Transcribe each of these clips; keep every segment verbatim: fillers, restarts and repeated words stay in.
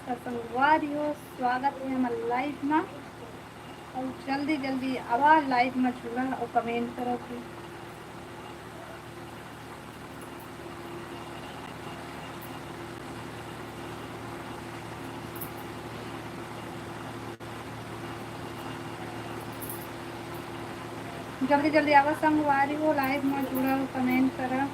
त संगवारी हो, स्वागत हे हमर live म। अउ जल्दी जल्दी आवा live म जुड़ा अउ comment करत हे। जल्दी जल्दी आवा संगवारी हो, live म जुड़ा अउ comment करा।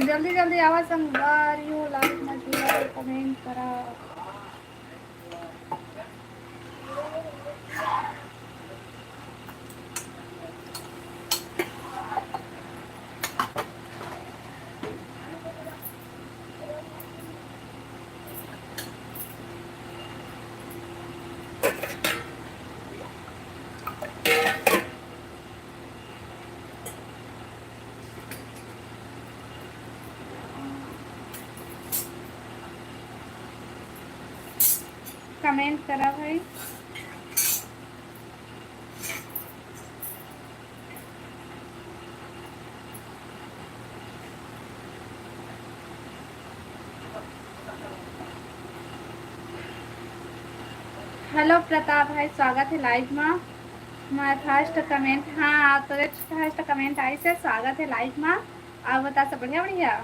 जल्दी जल्दी आवा संगवारी हो, live म जुड़ा, comment करा। Comment करा भाई। Hello प्रताप भाई, स्वागत हे live मा। My first comment, हाँ, तोरे first comment आइस हे, स्वागत हे live मा। अउ बता, सब बढ़िया, बढ़िया?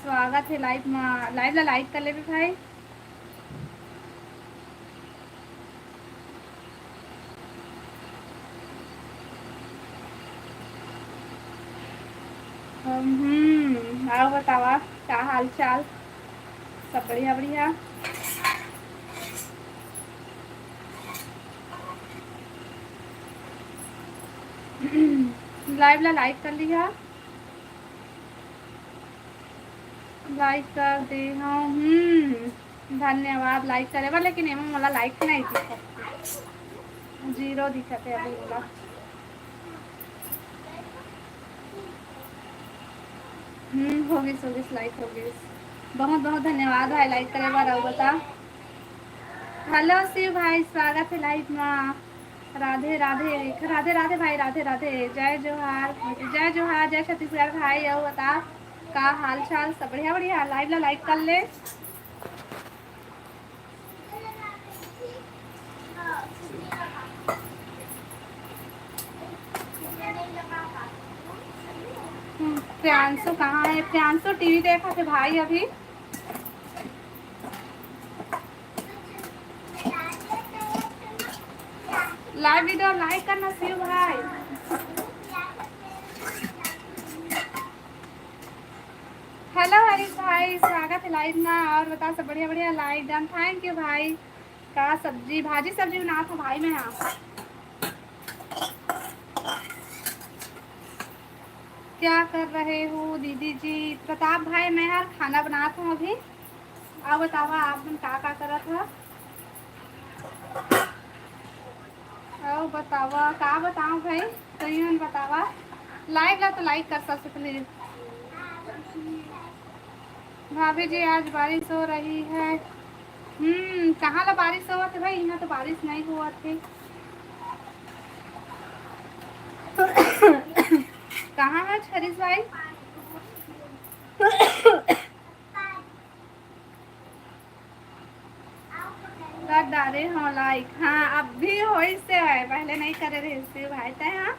स्वागत हे live मा, live ला like कर लेबे भाई। हम्म, अउ बतावा, का हाल चाल? सब बढ़िया, बढ़िया। Live ला like कर लिहा। Like कर दे हव। हम्म, धन्यवाद like करे बर, लेकिन एमा मोला like नहीं दिखत हे, zero दिखत हे अभी मोला। हम्म, होगिस, होगिस, like होगिस। बहुत बहुत धन्यवाद भाई like करे बर। अउ बता, hello शिव भाई, स्वागत हे live मा। राधे राधे, राधे राधे भाई, राधे राधे, जय जोहार, जय जोहार, जय छत्तीसगढ़ भाई। अउ बता, का हाल चाल? सब बढ़िया, बढ़िया। Live ला like कर ले। हम्म, प्रियांशु कहाँ हे? प्रियांशु टीवी देखत हे भाई अभी। Live video like करना शिव भाई। Hello हरीश भाई, स्वागत हे live मा। अउ बता, सब बढ़िया, बढ़िया? Like done, thank you भाई। का सब्जी, भाजी सब्जी बनात हव भाई मैं हा। क्या कर रहे हो दीदी जी? प्रताप भाई, मैं हा खाना बनात हव अभी। अउ बतावा, आप मन का का करत हव? अउ बतावा, का बताव भाई, तहीं मन बतावा। Live ला तो like कर सकत हव। भाभी जी, आज बारिश हो रही है। हम्म, कहाँ ला बारिश होवत हे भाई? इहाँ तो बारिश नहीं होवत हे। कहाँ है हरीश भाई? कर डारे हव like। हाँ, अभी होइस हे, पहले नहीं करे रहिस हे भाई तैं, हाँ।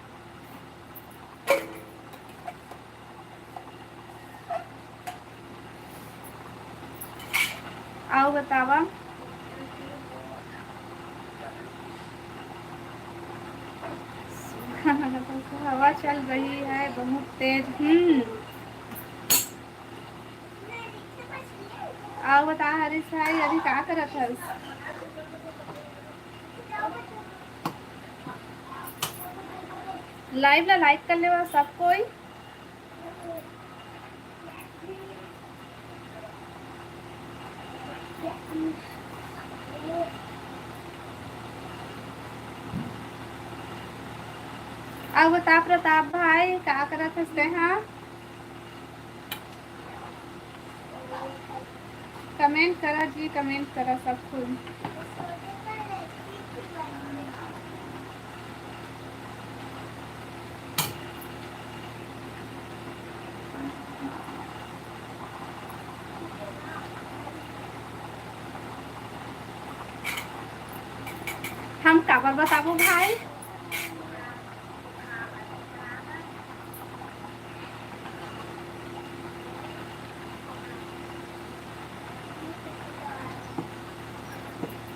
अउ बतावा। हवा चल रही है बहुत तेज। हम्म। अउ बता हरीश भाई, अभी का करत हस? Live ला like कर लेवा सब कोई। अउ बता प्रताप भाई, का करत हस तेहा? Comment करा जी, comment करा सब कोई। हम काबर बताबो भाई?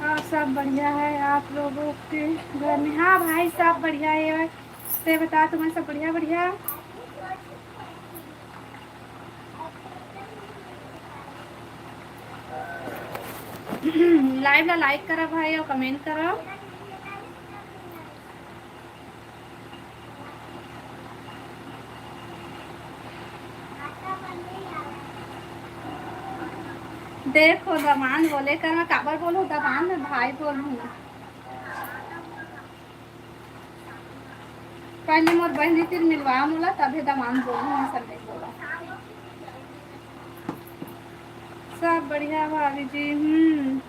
और सब बढ़िया है आप लोगों के घर में? हाँ भाई, सब बढ़िया है। ते बता, तुम्हें सब बढ़िया, बढ़िया? Live ला like करा भाई और comment करा। देखो, दमान बोले कर, मैं काबर बोलूं? दमान में भाई बोलूं। पहले मोर बहनी तीर मिलवा मोला, तभे दमान बोलूं, ऐसा नहीं बोला। सब बढ़िया भाभी जी। हम्म।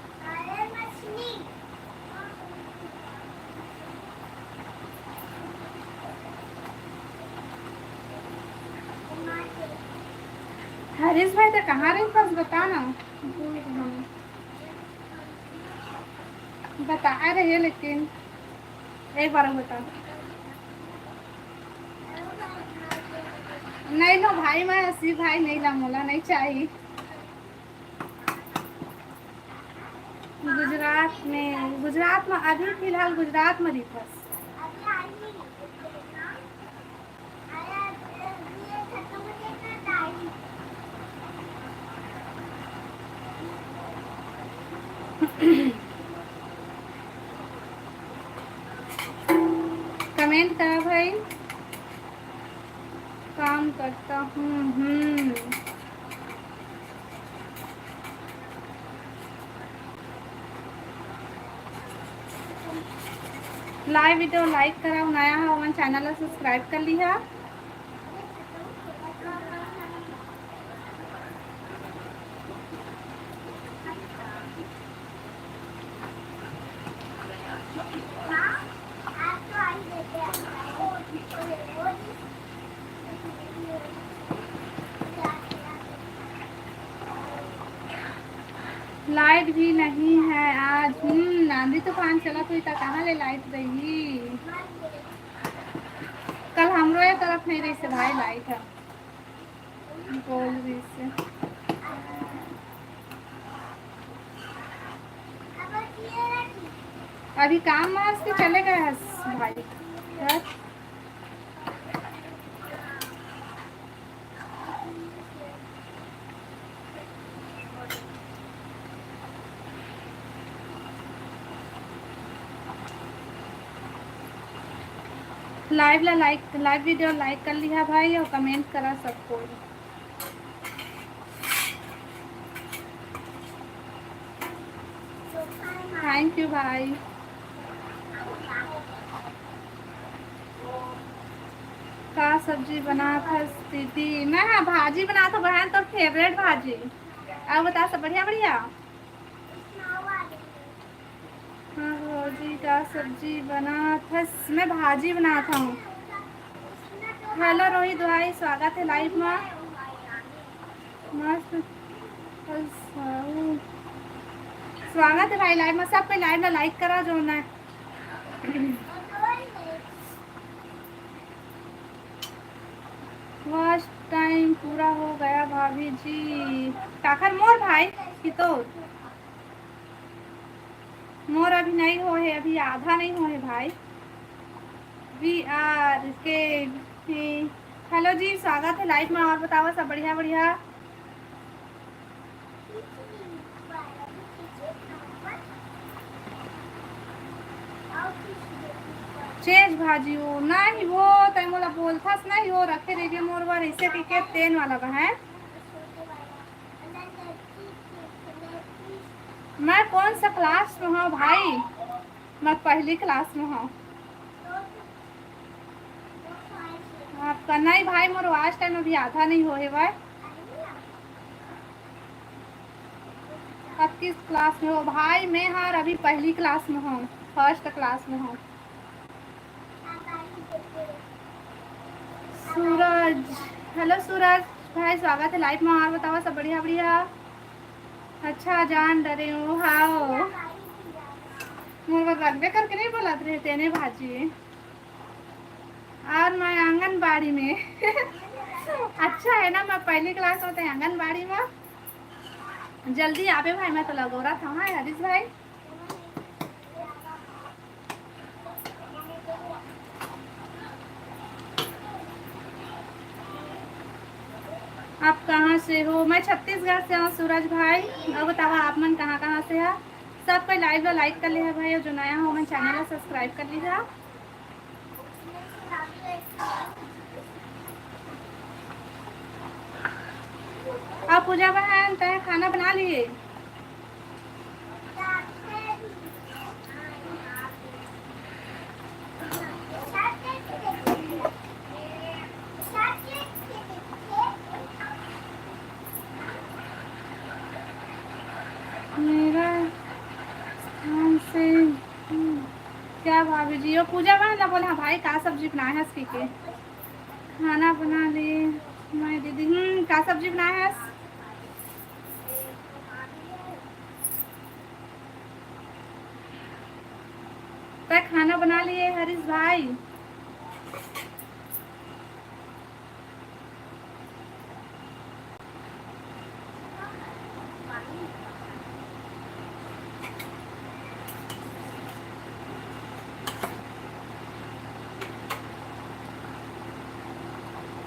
हरीश भाई, तो कहाँ रही बस बता ना। बता रहे, लेकिन एक बार बता। नहीं लो भाई, मैं असी भाई नहीं ला, मोला नहीं चाहिए। गुजरात में, गुजरात में अभी फिलहाल गुजरात में रहिथस। Comment करा भाई, काम करता हूँ। हम्म। Live video like करा, नया हो हमन channel ला subscribe कर लिहा। Light भी नहीं है आज। हम्म, आंधी तूफान चलत हुई त कहाँ ले light रही? कल हमरो ये तरफ नहीं रही से भाई light है। बोल रही से। अभी काम में हस के चले गए हस भाई घर? Live ला like, live video like कर लिहा भाई और comment करा सबको। Thank you भाई। का सब्जी बनात हस दीदी? मैं, हाँ, भाजी बनात हूँ बहन, तोर favourite भाजी। अउ बता, सब बढ़िया, बढ़िया? हाँ भौजी, का सब्जी बनात हस? मैं भाजी बनात हूँ। Hello रोहित भाई, स्वागत है live में। मस्त। स्वागत है भाई live में, सब कोई live में like करा जो ना। Watch time पूरा हो गया भाभी जी। काखर, मोर भाई कि तोर? मोर अभी नहीं हो है, अभी आधा नहीं हो है भाई। V R K, hello जी, स्वागत है live में। और बताओ, सब बढ़िया, बढ़िया? चेज भाजी हो नहीं वो, तै मोला बोलथस नहीं वो, रखे रहिबे मोर बर, ऐसे कहिके तेन वाला बा है। मैं कौन सा class में हूँ भाई? मैं पहली class में हूँ। आपका नहीं भाई, मोर watch time अभी आधा नहीं हो हे भाई। आप किस class में हो भाई? मैं हार अभी पहली class में हूँ, first class में हूँ। सूरज, hello सूरज भाई, स्वागत है live में। और बताओ, सब बढ़िया? बढ़िया। अच्छा, जान डरे हूँ, हाँ। मोर बर रखबे करके नहीं बोलत रहे तेने भाजी। और मैं आंगनबाड़ी में। अच्छा है ना, मैं पहली class होते आंगनबाड़ी में। जल्दी आबे भाई, मैं तो लगोरा था, हाँ हरीश भाई। आप कहाँ से हो? मैं छत्तीसगढ़ से हूँ सूरज भाई। और बताओ, आप मन कहाँ कहाँ से है? सब कोई live ला like कर लिहा भाई, और जो नया हो मन channel ला subscribe कर लिहा। आप पूजा बहन, तय खाना बना लिए? मेरा स्थान से, हम्म, क्या भाभी जी? वो पूजा बहन ला बोले, हाँ भाई, का सब्जी बनाए हस के? खाना बना लिए मैं दीदी। हम्म, का सब्जी बनाए हस? तय खाना बना लिए हरीश भाई?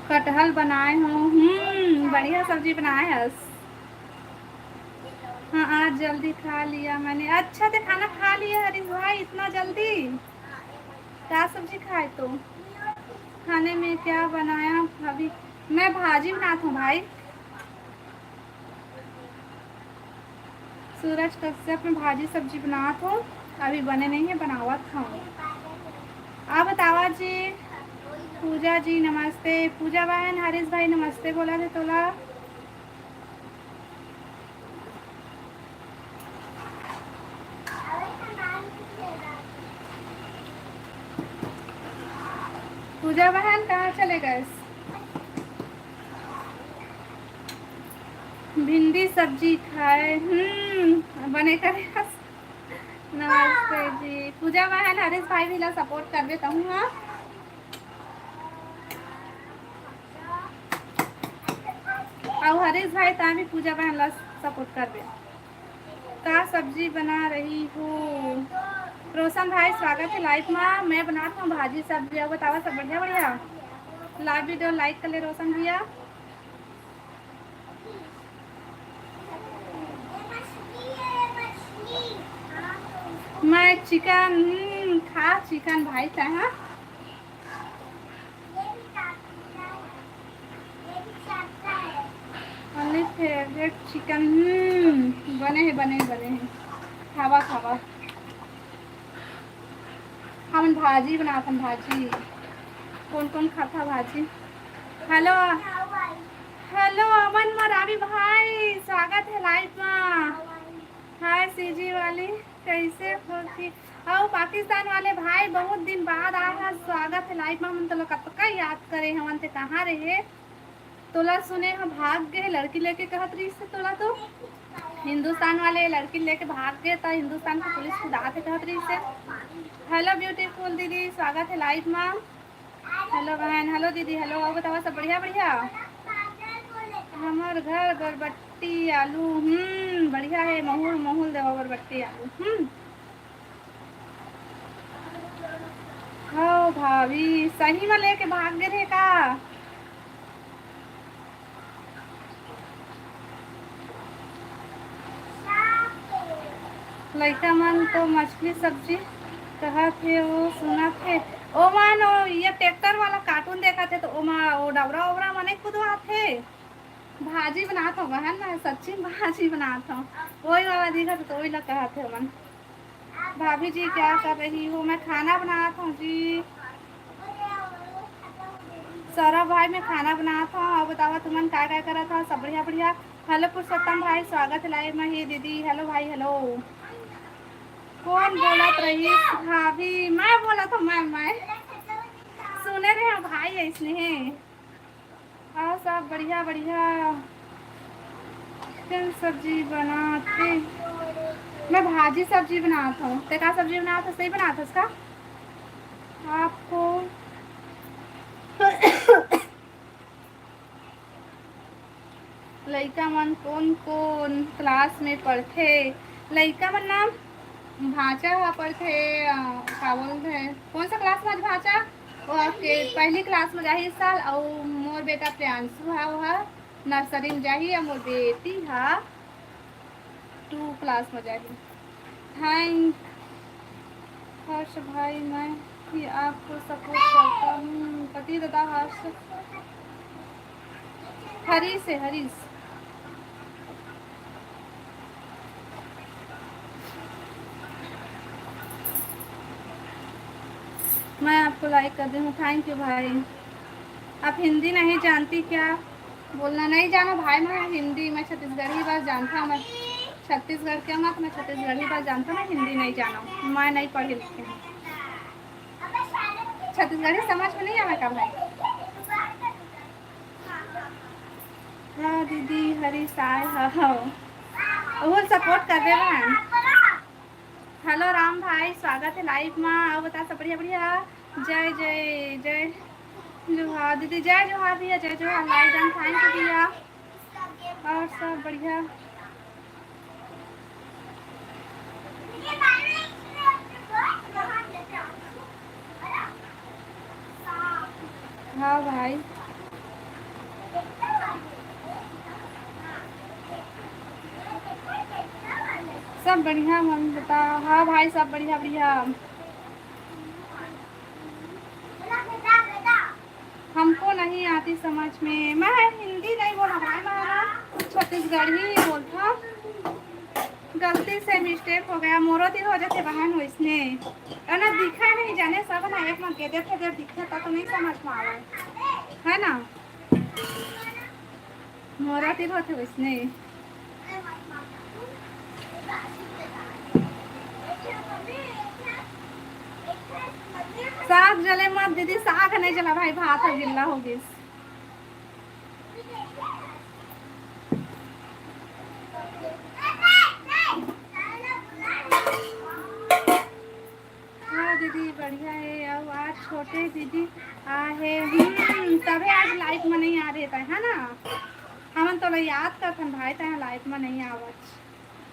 कटहल बनाए हो? हम्म, बढ़िया सब्जी बनाए हस। हाँ, आज जल्दी खा लिया मैंने। अच्छा, ते खाना खा लिया हरीश भाई, इतना जल्दी? क्या सब्जी खाए तो? खाने में क्या बनाया अभी? मैं भाजी बनात हूँ भाई। सूरज कश्यप में भाजी सब्जी बनात हूँ, अभी बने नहीं है, बनावत हूँ। आप बतावा जी। पूजा जी नमस्ते। पूजा बहन, हरीश भाई नमस्ते बोला थे तोला। पूजा बहन कहाँ चले गए? भिंडी सब्जी खाए। हम्म, बने करे। नमस्ते जी। पूजा बहन, हरीश भाई भी ला support करबे तहूँ, हाँ। अउ हरीश भाई, तैं भी पूजा बहन ला support करबे। का सब्जी बना रही हो? रोशन भाई, स्वागत है live मा। मैं बनात हूँ भाजी सब्जी। अउ बतावा, सब बढ़िया? बढ़िया। Live video like कर ले रोशन भैया। मैं chicken, हम्म, खा chicken भाई, तैं, हाँ? Only favourite chicken। हम्म, बने हे, बने हे, बने हे। खावा, खावा। हमन भाजी बनाथन, भाजी। कोन कोन खाता भाजी? Hello, hello अमन मरावी भाई, स्वागत हे live मा। Hi सीजी वाली, कैसे हो जी? अउ पाकिस्तान वाले भाई, बहुत दिन बाद आए हस, स्वागत हे live मा। हमन तोला कतका याद करे हवन, ते कहाँ रहे? तोला सुने ह भाग गे हे, लड़की लेके कहत रहिस हे तोला तो। हिंदुस्तान वाले लड़की लेके भाग गे, त हिंदुस्तान के पुलिस कुदात हे कहत रहिस हे। Hello beautiful दीदी, स्वागत हे live मा। Hello बहन, hello दीदी, hello। अउ बतावा, सब बढ़िया? बढ़िया। हमर घर बरबट्टी आलू, हम्म, बढ़िया हे। महुल, महुल देवा बरबट्टी आलू, हम्म। हव भाभी, सही म लेके भाग गे रहे का? लइका मन तो मछली सब्जी कहत हे, वो सुनत हे। ओमन ओ ये tractor वाला cartoon देखत हे, तो ओमा वो डबरा ओबरा म नइ कुदवात हे। भाजी बनात हव बहन, मैं सच्ची में भाजी बनात हव। वही वाला दिखत हे, तो वही ला कहत हे मन। भाभी जी, क्या कर रही हो? मैं खाना बनात हव जी। सौरभ भाई, मैं खाना बनात हव। अउ बतावा, तुमन का का करत हव? सब बढ़िया, बढ़िया। हेलो पुरुषोत्तम भाई, स्वागत हे live में। हे दीदी, हेलो भाई, हेलो। कोन बोलत रहिस? भाभी, मैं बोलत हव, मैं, मैं। सुने रहे हव भाई, अइसने हे। अउ सब बढ़िया, बढ़िया। कौन सब्जी बनाते? मैं भाजी सब्जी बनात हव। ते का सब्जी बनात हस? सही बनात हस का? आपको लइका मन कोन कोन class में पढ़थे? लइका मन ना, भांचा ह पढ़थे, अ, का बोलथे, कौन सा class में आज भांचा? वो आपके पहली class में जाही इस साल, अउ मोर बेटा प्रियांशु ह, वो ह nursery में जाही, अउ मोर बेटी ह two class में जाही। Thank हर्ष भाई, मैं भी आपको support करता हूँ। कति दादा हर्ष? हरीश हे, हरीश। मैं आपको like कर दी हूँ, thank you भाई। आप हिंदी नहीं जानती क्या? बोलना नहीं जानो भाई, मैं हिंदी, मैं छत्तीसगढ़ी बस जानता हूँ, मैं छत्तीसगढ़ के हूँ, तो मैं छत्तीसगढ़ी बस जानता हूँ, मैं हिंदी नहीं जानो, मैं नहीं पढ़ी लिखी हूँ। छत्तीसगढ़ी समझ में नहीं आवे का भाई? हाँ दीदी, हरीश आय ह, हाँ। वो support कर दे बहन। हेलो राम भाई, स्वागत हे live मा। अउ बता सब बढ़िया, बढ़िया। जय जय जय जोहार दीदी, जय जोहार भैया, जय जोहार। Like done, thank you भैया। अउ सब बढ़िया। हाँ भाई, सब बढ़िया मन बता। हाँ भाई, सब बढ़िया बढ़िया। हमको नहीं आती समझ में। मैं हिंदी नहीं बोला भाई, मैं ना छत्तीसगढ़ी ही बोलता। गलती से mistake हो गया, मोरो तीर हो जाथे बहन वइसने। अउ ना दिखय नहीं जाने सब ना एक मन के देखे देर दिखथे त तो नहीं समझ में आवे, है ना? मोरो तीर होथे वइसने। साग जले मत दीदी, साग नहीं जला भाई, भात ह गिल्ला हो गिस। हाँ दीदी, बढ़िया हे। अउ आज छोटे दीदी आ हे, हम्म, तभे आज live में नहीं आ रहे तय, है ना? हमन तोला याद करथन भाई, तय live में नहीं आवत,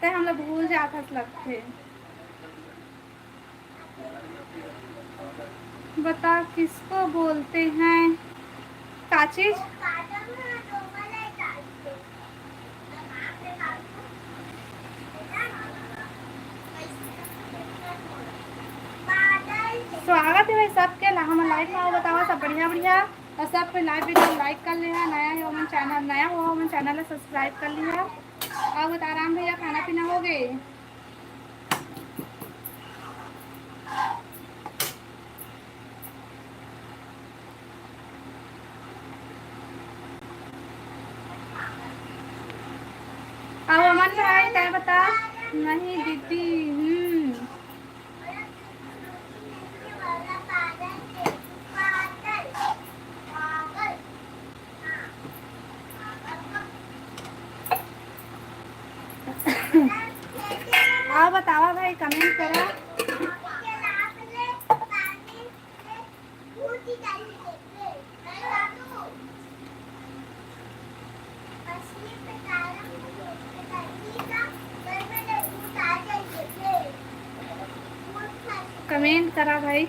तय हमला भूल जात हस लगथे। बता किसको बोलते हैं? का चीज? स्वागत हे भाई सबके ला हमर live में। अउ बतावा सब बढ़िया बढ़िया, अउ सब कोई live video like कर ले हा। नया हे हमन channel, नया हो हमन channel ला subscribe कर लिहा। अउ बता राम भैया, खाना पीना हो गे? अउ अमन भाई, तय बता। नहीं दीदी, हम्म। अउ बतावा भाई, comment करा। Comment करा भाई।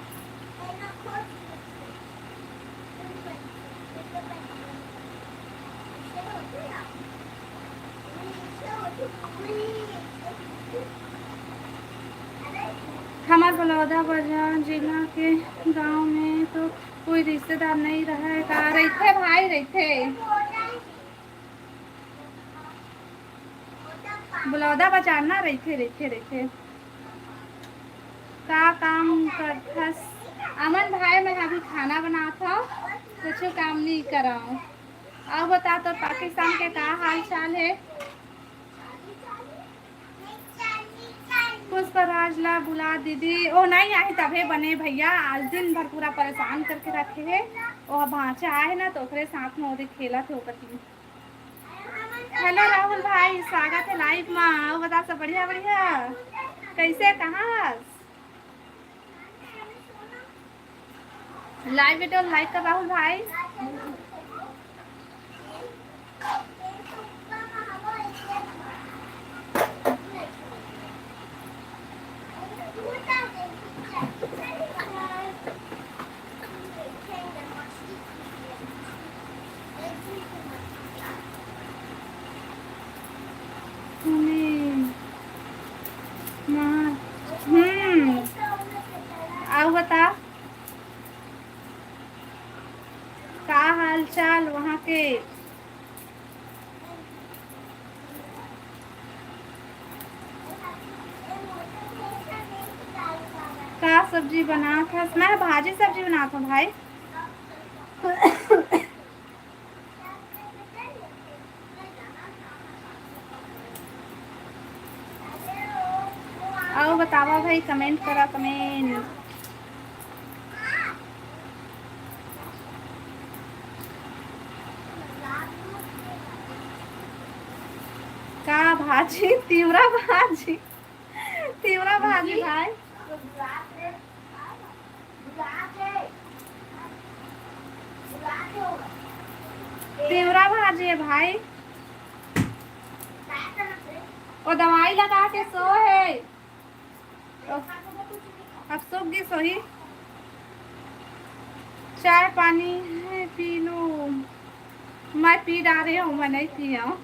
हमर बलौदा बाजार जिला के गांव में तो कोई रिश्तेदार नहीं रहे का? रहिथे भाई, रहिथे। बलौदा बजारना रहिथे, रहिथे, रहिथे। का काम करथस? अमन भाई, मैं अभी खाना बनात हव, कुछु काम नहीं करव। अउ बता, तो पाकिस्तान के का हाल चाल हे? पुष्पराज ला बुला दीदी, ओ नहीं आही तभे बने भैया, आज दिन भर पूरा परेशान करके रखे हे। ओ भांचा आए हे ना, तो ओकरे साथ में ओदे खेलत हे ओकर टीम। हेलो राहुल भाई, स्वागत हे लाइव मा। अउ बता, सब बढ़िया? बढ़िया। कैसे, कहाँ हस? लाइव वीडियो लाइक कर राहुल भाई। हम्म। हम्म। अउ बता, का हाल चाल वहाँ के? का सब्जी बनात हस? मैं भाजी सब्जी बनात हूँ भाई। अउ बतावा भाई, कमेंट करा, कमेंट। का भाजी? तिवरा भाजी। तिवरा भाजी भाई। तिवरा भाजी हे भाई। ओ दवाई लगा के सो हे। ओ, अब सूख गिस होही। चाय पानी हे पी लूँ। मैं पी डारे हूँ, मैं नहीं पी हूँ।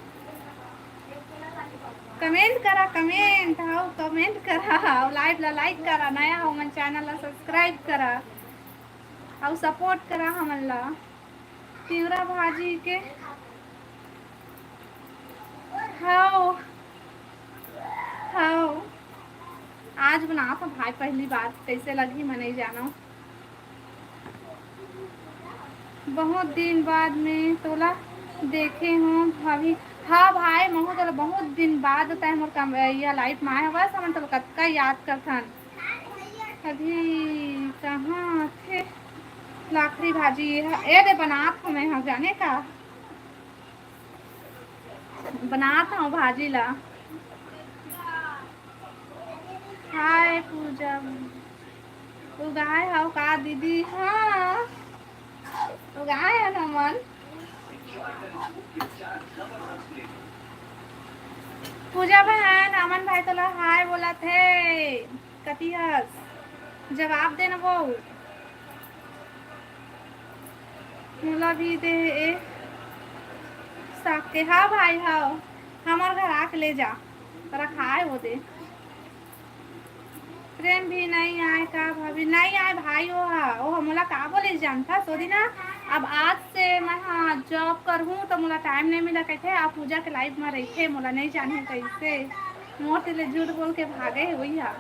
कमेंट करा, कमेंट, हव, कमेंट करा, अउ लाइव ला लाइक करा, नया हो मन चैनल ला सब्सक्राइब करा, अउ सपोर्ट करा हमन ला। तिवरा भाजी के हव, हव, आज बनात हव भाई, पहली बार, कैसे लगही मैं नहीं जानव। बहुत दिन बाद में तोला देखे हूँ भाभी। हाँ भाई, महू तोला बहुत दिन बाद तैं मोर कम-, या लाइव में आए हवस, हमन तोला कतका याद करथन। अभी कहाँ थे लाखरी भाजी? ये ह-, ए दे बनात हूँ मैं, हाँ, जाने का बनात हूँ भाजी ला। हाय पूजा, उगाए हव का दीदी? हाँ, उगाए हन हमन। पूजा बहन, अमन भाई तोला हाय बोलत हे, कति हस? जवाब दे न वो। मोला भी दे ए साग के। हाँ भाई, हाँ, हमर घर आके ले जा, रखाए वो दे। प्रेम भी नहीं आए का भाभी? नहीं आए भाई, वो हा, वो हा मोला का बोले जानता, सोदी ना, अब आज से मैं, हाँ, जॉब करहूँ तो मोला टाइम नहीं मिला कहते, आप पूजा के लाइव में रहिथे, मोला नहीं जाने कैसे, मोर तेले झूठ बोल के भागे हे वही हा।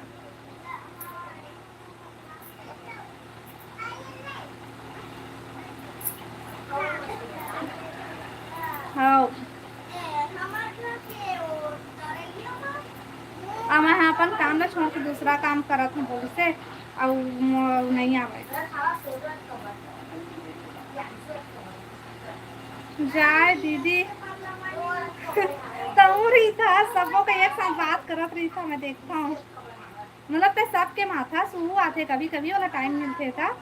हव। अब मैं ह अपन काम ला छोड़ के दूसरा काम करत हूँ बोलिस हे, अउ मो-, नहीं आवे। जाए दीदी। तहूँ रहिथा, सबो के एक साथ बात करत रहिथा, मैं देखता हूँ। मतलब ते सबके माथा सुहू आथे कभी कभी, वाला टाइम मिलथे त।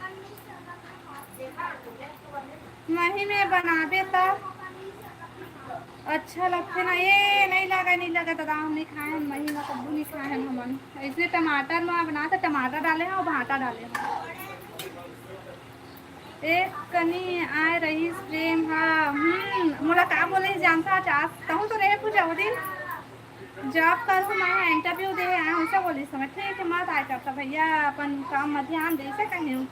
मही में बनाबे त अच्छा लगथे ना। ए, नहीं लगा, नहीं लगा दादा, हम नहीं खाए हन, मही में कद्दू नहीं खाए हन हमन। ऐसे टमाटर में बनात हे, टमाटर डाले हन अउ भांटा डाले हन। एक कनी आए रहिस प्रेम हा, हम्म, मोला का बोले जानता, आज तहूँ तो रहे पूजा वो दिन। जॉब करूँ मैं, इंटरव्यू दे आए हूँ, ऐसा बोलिस मैं। ठीक है, मत आए करता भैया, अपन काम में ध्यान दे, से कहे हूँ।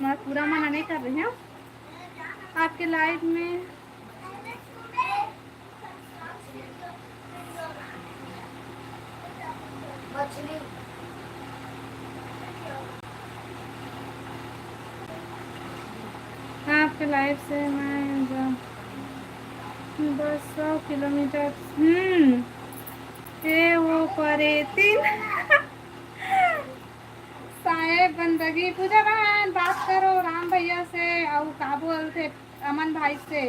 मैं पूरा मना नहीं कर रही हूँ आपके लाइफ में। आपके लाइफ से मैं जा-, बस सौ किलोमीटर। हम्म, ए वो परे तीन। साहेब बंदगी, पूजा बहन, बात करो राम भैया से, अउ का बोलथे अमन भाई से।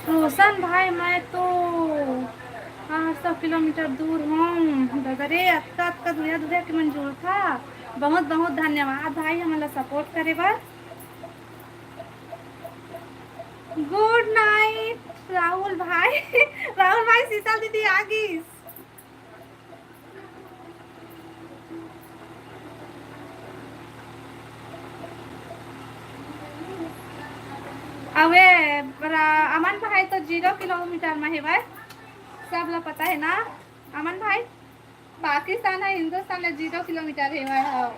रोशन भाई, मैं तो हाँ, सौ किलोमीटर दूर हूँ। ददा रे, अतका, अतका दुरिहा, दुरिहा के मन जुड़था। बहुत, बहुत धन्यवाद भाई, हमन ला सपोर्ट करे बर। गुड नाइट राहुल भाई। राहुल भाई, शीतल दीदी आ गिस। अबे, रा-, अमन भाई तो जीरो किलोमीटर में हे भाई, सब ला पता है ना अमन भाई। पाकिस्तान ह हिंदुस्तान ले जीरो किलोमीटर हेवय। हव,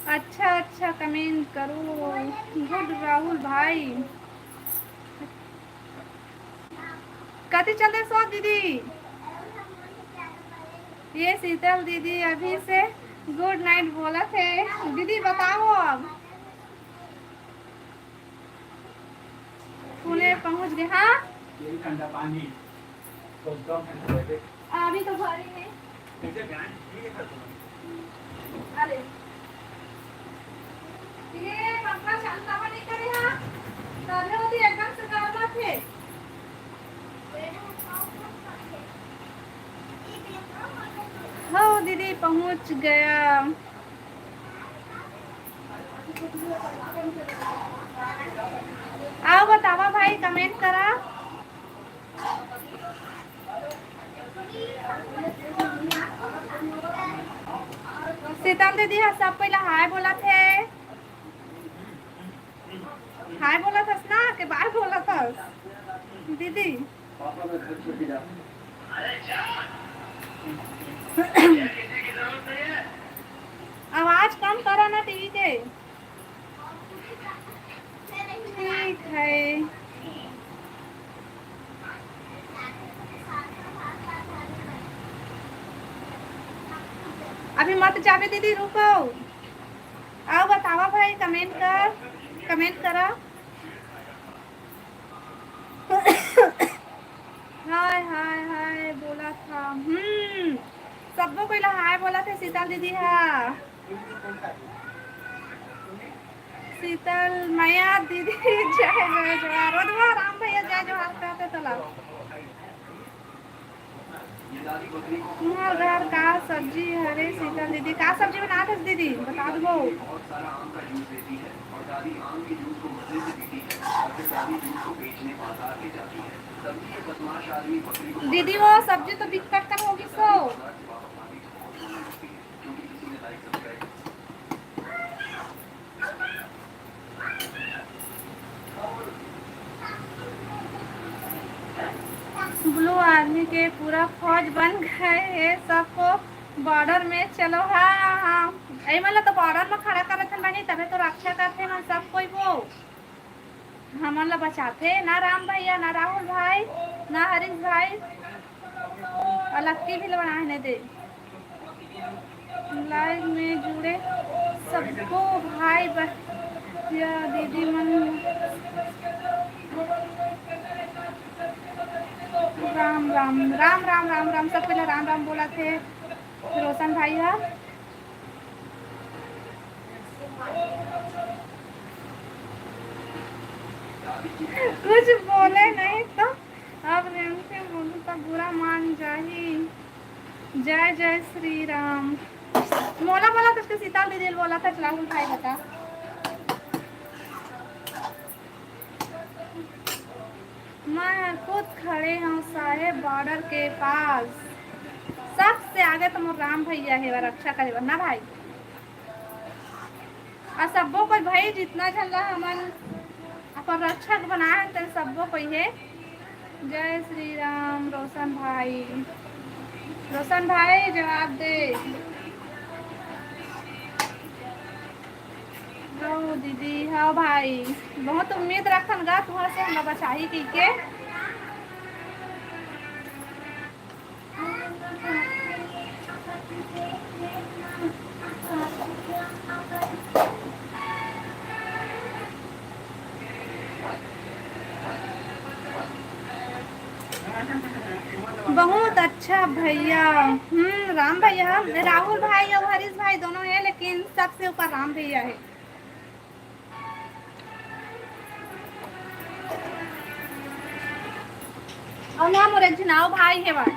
अच्छा अच्छा कमेंट करो। गुड राहुल भाई। कति चलते सो दीदी? ये शीतल दीदी अभी से गुड नाइट बोलत हे। दीदी बताओ अब। पुणे पहुंच गए, हाँ? ये ठंडा पानी। अभी तो घर ही है। अरे, ये पंखा चलता हुआ नहीं करे, हाँ? तभी होती एकदम से गर्म थे। हो दीदी, पहुंच गया। आओ बतावा भाई, कमेंट करा। शीतल दीदी ह सब पहिला हाय बोलत हे। हाय बोलत हस ना, के बाय बोलत हस दीदी? आवाज कम करो ना टीवी के। ठीक है। अभी मत जाबे दीदी, रुको। आओ बतावा भाई, कमेंट कर, कमेंट करा। हाय हाय हाय बोला था। हम्म, सबो कोई ला हाय बोला थे शीतल दीदी हा। शीतल मैया दीदी जय जय जोहार। ओ दवा राम भैया जय जोहार कहते तला। तुम्हार घर का सब्जी हरे शीतल दीदी? का सब्जी बनात हस दीदी, बता दो। दीदी वो सब्जी तो बिकट कन होगी सो। ब्लू आर्मी के पूरा फौज बन गए हे, सबको बॉर्डर में चलो। हाँ हाँ, ए मतलब तो बॉर्डर में खड़ा करत हन बनी, तबे तो रक्षा करते हैं सब कोई। वो हमन ला बचाथे ना राम भैया, ना राहुल भाई, ना हरीश भाई, और लक्की भी ला बनाए ने दे। लाइव में जुड़े सबको भाई भैया दीदी मन राम राम राम राम राम राम, सब पहले राम राम बोला थे रोशन भाई हा। कुछ बोले नहीं तो अब रेंगते बोलू तो बुरा मान जाही। जय जय श्री राम। मोला बोला तो उसके सीता दीदी बोला था, चला भाई बता। मैं खुद खड़े हूँ साहेब बॉर्डर के पास। सबसे आगे तो मोर राम भैया हे, रक्षा करे बर ना भाई। और सब्बो कोई भाई जितना झन ला हमन अपन रक्षक बनाए हन, तेन सब्बो कोई हे। जय श्री राम रोशन भाई। रोशन भाई जवाब दे। जी हाँ भाई, बहुत उम्मीद रखन गा तुहर से, हमला बचाही कहिके। बहुत अच्छा भैया। हम्म, राम भैया, राहुल भाई और हरीश भाई दोनों है, लेकिन सबसे ऊपर राम भैया है। और ना मोर एक झन अउ भाई हे, भाई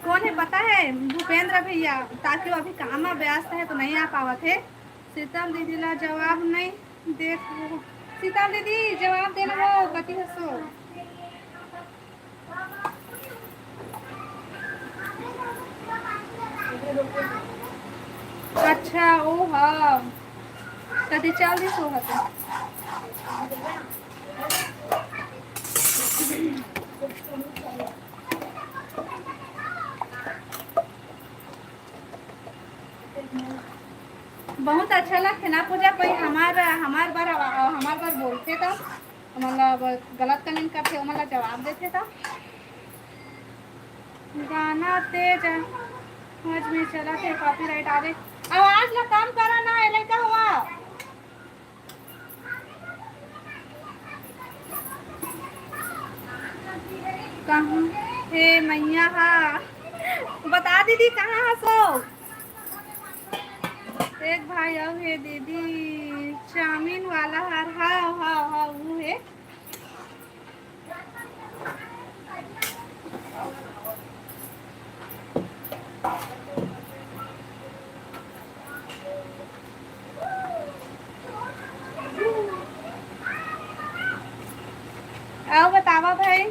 कौन है पता है? भूपेंद्र भैया, ताकि वो अभी काम में व्यस्त है तो नहीं आ पावत है। शीतल दीदी ला जवाब नहीं देत हो। शीतल दीदी, जवाब दे लो, कति हसो। अच्छा, ओ हाँ, कति चल रही सो हते। बहुत अच्छा लगथे ना पूजा, कोई हमार, हमार बर, हमार बर बोलथे त, मतलब गलत comment करथे, ओमन ला जवाब देथे त। गाना तेज आवाज में चलत हे, copyright आवे। आवाज ला कम करा ना, ए लइका हुआ। कहाँ हे मैया हा? बता दीदी, कहाँ हसो? एक भाई अउ हे दीदी, चाउमीन वाला हर। हाँ, हाँ, हाँ, वो है। अउ बतावा भाई।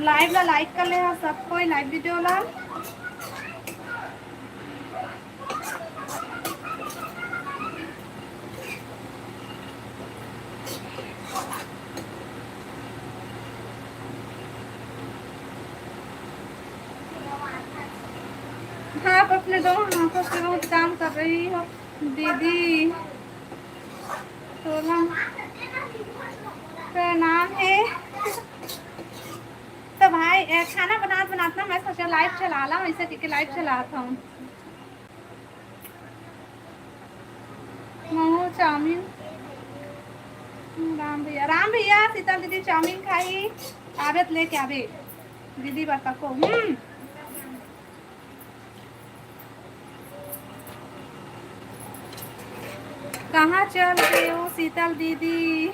Live ला like कर ले हा सब कोई, live video ला। हाँ, आप अपने दोनों हाथों से बहुत काम कर रही हो दीदी। तोला प्रणाम हे। तो भाई, ए, खाना बनात बनात ना मैं सोचा live चला ला, ऐसे करके live चलात हूँ। महू चाउमीन। राम भैया, राम भैया, शीतल दीदी चाउमीन खाही, आबे त लेके आबे दीदी बर तको। हम्म। कहाँ चल रहे हो शीतल दीदी?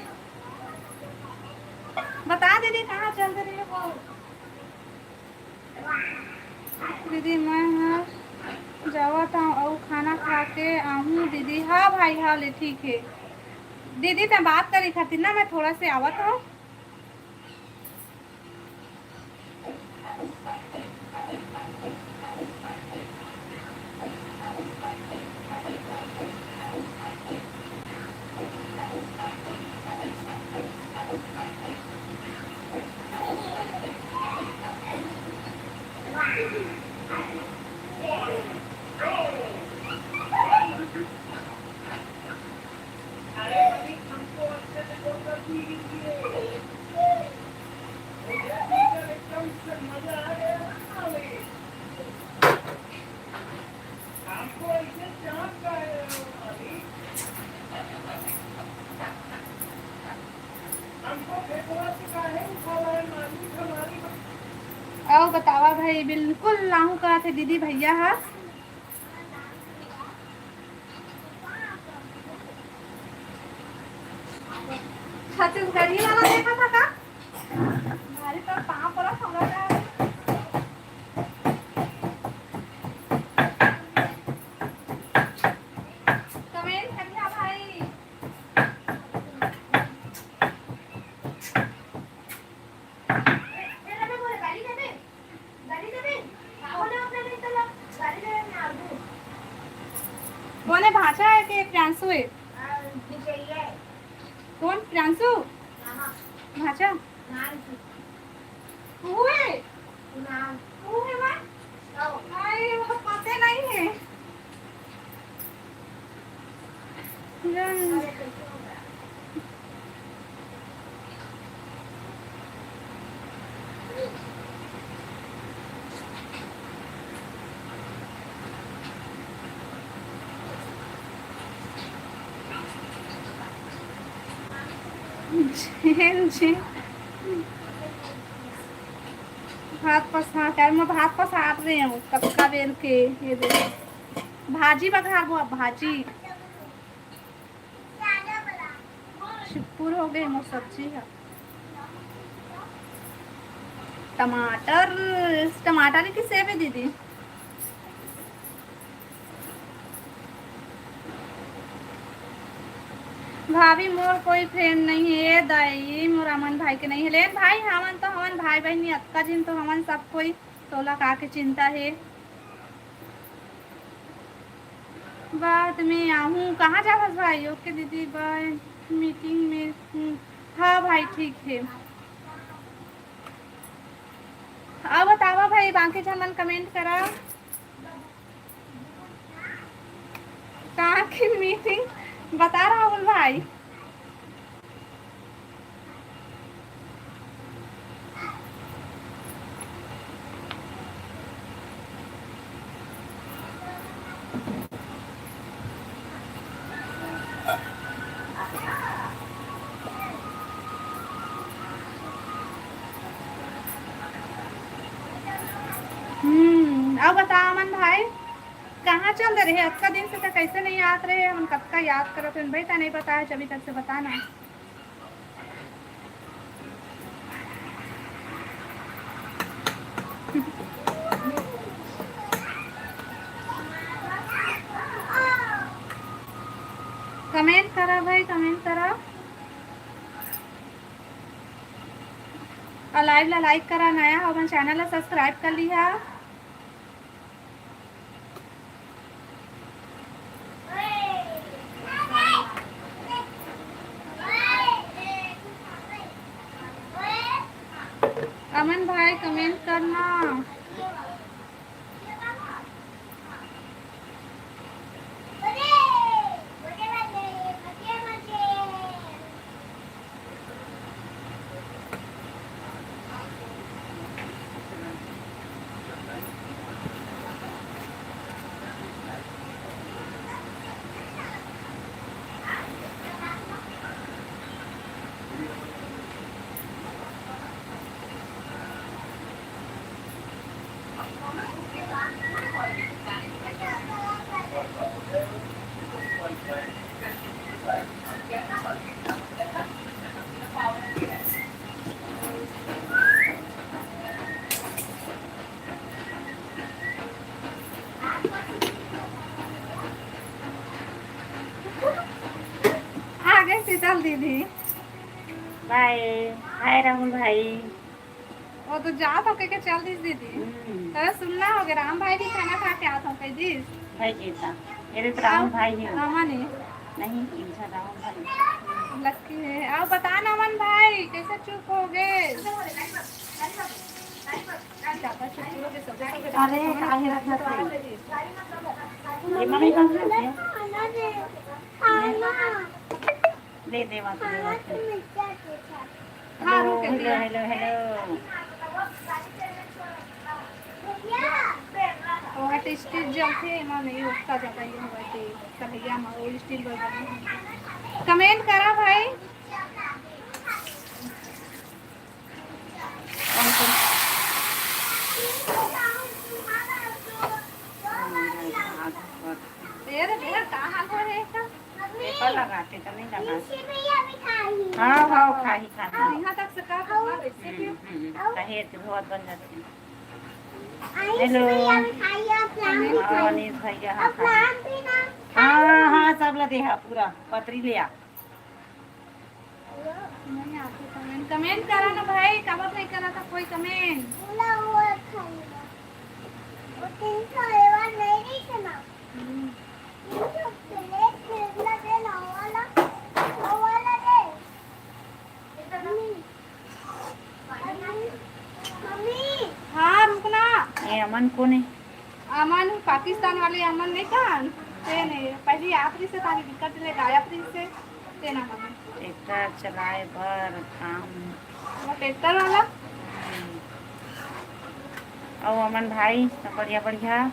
बता दीदी, कहाँ चल रहे हो? दीदी, मैं ह जावत हूँ अउ खाना खा के आहूँ दीदी। हाँ भाई, हाँ ले, ठीक है दीदी, तैं बात करे खातिर ना मैं थोड़ा से आवत हूँ। अउ बतावा भाई, बिल्कुल लाहू कहा थे दीदी भैया हा। छत्तीसगढ़ी वाला देखा था का? भारी तो पाँव पड़ा हमरा का। Comment करिया भाई। कोने भांचा है कि प्रियांशु है? कौन प्रियांशु? भांचा? वो है? वो है वह? झिन झिन। भात पसा कर, मैं भात पसात रहे हूँ कतका बेर के। ये दे, भाजी बघार वो, अब भाजी। चिपुर हो गए मोर सब्जी ह। टमाटर, टमाटर की सेव है दीदी। भाभी, मोर कोई फ्रेंड नहीं है दाई, मोर अमन भाई के नहीं है। लेन भाई, हमन तो हमन भाई बहनी, अतका जिन तो हमन सब कोई, तोला का के चिंता है। बाद में आहूँ। कहाँ जावस भाई? ओके दीदी, बाय, मीटिंग में हूँ। हाँ भाई, ठीक है। अब बतावा भाई, बाकी झन मन कमेंट करा। कहाँ की मीटिंग बता राहुल भाई। हम्म, अब बताओ अमन भाई, कहाँ चल दे रहे? अतका दिन से तो कैसे नहीं आत रहे? हम कतका याद करत हन भाई, तने बताए अभी तक से, बता ना। कमेंट करा भाई, कमेंट करा। और लाइव ला लाइक करा, नया हो अपन चैनल ला सब्सक्राइब कर लिहा। अमन भाई कमेंट करना। आ गए शीतल दीदी। बाय। हाय राहुल भाई। वो तो जात हो के, के चल दिस दीदी। हम्म। तो सुनना हो गया, राम भाई भी खाना खा के आत हो कह दिस। भाई जीता। ये तो राम भाई ही हो। रामा नहीं। नहीं, इनका राम भाई। लक्की है। अब बता ना अमन भाई, कैसे चुप हो गए? अरे, काहे रखत है? ये मम्मी कौन सी है? दे, दे, वहाँ से, वहाँ से। हाँ, हेलो, रुक, हेलो, रुक। Hello, hello. वो टेस्टी जलते हैं, माँ, नहीं उठता जाता, ये हुआ कि कन्हैया माँ, वो स्टील बर्तन। कमेंट करा भाई। कौन, कौन? तेरे, तेरे का हाल हो रहे है? पेपर लगाते तो नहीं लगा। हाँ, हाँ, खाही, खाही। यहाँ तक से का करना, वैसे भी। हम्म, हम्म, हम्म। कहे तो बहुत बन जाते हैं। हेलो। हाँ, अनिश भैया, हाँ, हाँ। हाँ, हाँ, सब ला देहा पूरा, पतरी ले आ। नहीं आते कमेंट, कमेंट करा ना भाई, काबर नहीं करा था कोई कमेंट? हम्म। हाँ, रुकना। ये अमन कौन है? अमन पाकिस्तान वाले अमन नहीं कहा? ते नहीं, पहली आखिरी से तारी दिक्कत ले गायब रही से, ते ना मने। ट्रैक्टर चलाए बर काम। वो ट्रैक्टर वाला? हम्म। अउ अमन भाई, सब बढ़िया बढ़िया।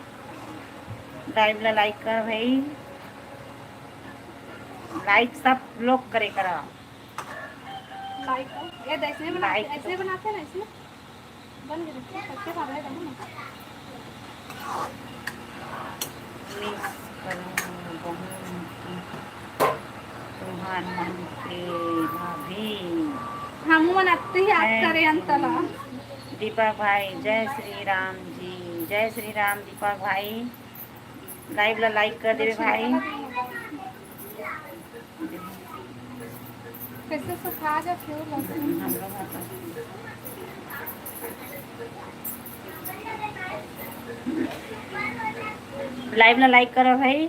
लाइव ला लाइक कर भाई, लाइक सब लोग करे करा। लाइक, ये ऐसे बनाते, ऐसे बनाते हैं ना, ऐसे बन गए। अच्छे खा रहे हैं ना। मिस करूँ बहन की तुम्हार मन के भाभी। हम मन अत्ते याद करे अंतला। दीपक भाई, जय श्री राम जी, जय श्री राम दीपक भाई। लाइव ला लाइक कर देवे भाई। कैसे सुखा जा क्यों लगे? लाइव ला लाइक करो भाई।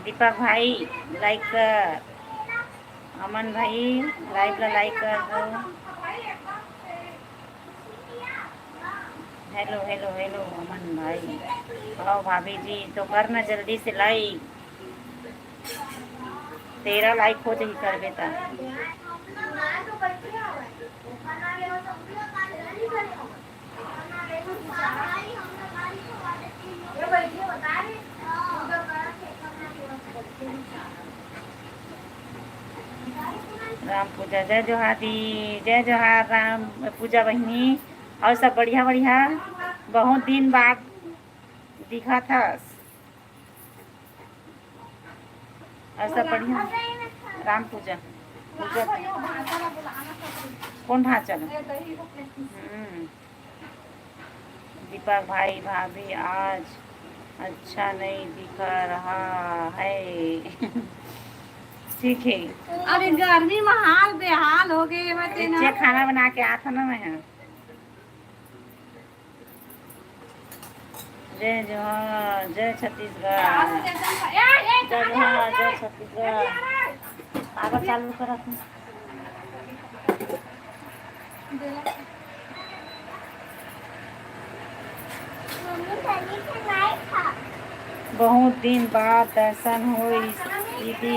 दीपक भाई लाइक कर, अमन भाई लाइव ला लाइक कर दो। हेलो हेलो हेलो अमन भाई, आओ भाभी जी तो कर ना जल्दी से लाइक। तेरा लाइक हो जाही करबे ता। राम पूजा, जय जोहार दी, जय जोहार राम पूजा बहिनी। और सब बढ़िया बढ़िया, बहुत दिन बाद दिखत हस। और सब बढ़िया। राम पूजा, पूजा। कौन भाषा में? हम्म। दीपक भाई, भाभी आज अच्छा नहीं दिख रहा है। ठीक है। अरे गर्मी में हाल बेहाल हो गए, मैं अरे तेना। जे खाना बना के आता ना मैं। जय जोहार, जय छत्तीसगढ़। जय जोहार, जय छत्तीसगढ़। पागल चालू करत हूँ। बहुत दिन बाद दर्शन होइस दीदी।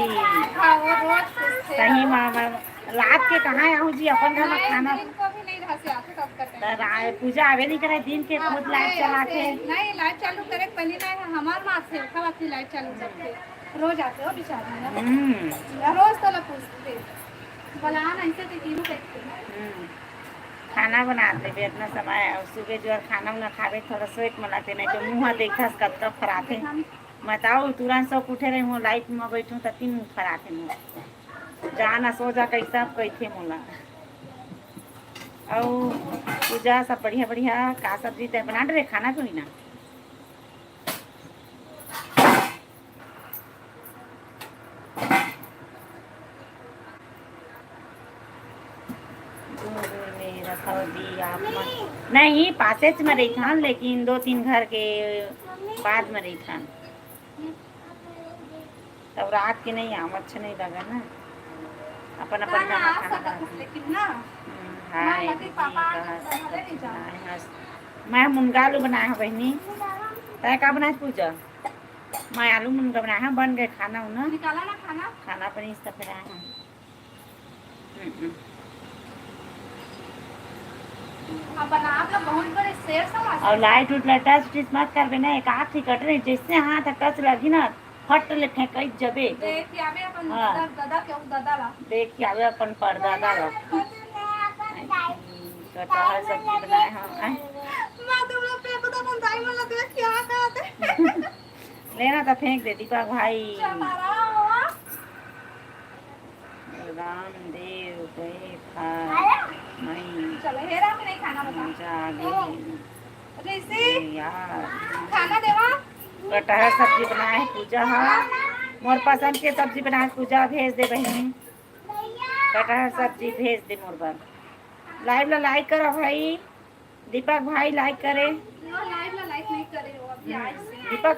हाँ, वो रोज पूछते हैं। सही में, मैं लात के कहाँ आहूँ जी, अपन घर में खाना। इनको भी नहीं रहते, आते कब तक है? त रा-, पूजा आवे नहीं करे, दिन के खुद लाइट चला के। नहीं, लाइट चालू करे, पहले नहीं, हमार माँ से खवाती लाइट चालू करके। रोज आते हो बेचारी ना। हम्म। रोज तो ला पूछते। बला ना, इसे तो तीनों देखते हैं। हम्म। खाना बना देबे इतना समय, और सुबह जो है खाना उना खाबे, थोड़ा सोच मनाते, नहीं तो मुँह देखस कब कब फराते। हम बताओ, तुरंत सब उठे रहे हूँ, लाइट में बैठूँ त तीन मुँह फराते हूँ। जा ना सो जा, कैसा कहिथे मोला। और पूजा सब बढ़िया बढ़िया, का सब्जी तय बना डरे, खाना कोई ना। दूर में रखो दी आप मन। नहीं, पासेच में रहिथन, लेकिन दो तीन घर के बाद में रहिथन। तब रात के नहीं आम, अच्छा नहीं लगा ना। अपन अपन ना खाना आ खाना सकत खाना। हस, लेकिन ना। हम्म, हाय, लगे दीदी, पापा आ कहाँ सकत हस? नहीं जा। बनाए हस? मैं मुनगा आलू बनाए हूँ बहिनी। तय का बनाए पूजा? मैं आलू मुनगा बनाए हूँ, बन गए खाना उना। निकाला ना खाना। खाना बनिस त फिर आए हूँ। हम्म, हम्म। अब बना तो बहुत बड़े शेर समझ। और लाइट उट ला टच टिच मत करबे ना, एक आँख ही कट रही, जैसे हाथ टच लगी ना, फट ले फेंकई जबे। देख के आवे अपन हाँ। दादा, दादा के, दादा ला। देख के आवे अपन परदादा ला। कटहल सब्जी बनाए हम। आय। माँ, तुम लोग पे पता अपन दाई मन ला देख के आ का आते। लेना तो फेंक दे दीपक भाई। चमारा हो। रामदेव गए था। मई चलो, हे राम नहीं खाना बता। मजा आ गई। ओ, ऋषि, ए यार। खाना देवा। कटहर सब्जी बनाए है पूजा हा। मोर पसंद के सब्जी बनाए है पूजा, भेज दे बहिनी। कटहर सब्जी भेज दे मोर बर। लाइव ला लाइक करो भाई। दीपक भाई लाइक करे। वो लाइव ला लाइक नहीं करे, वो अभी आए से। दीपक?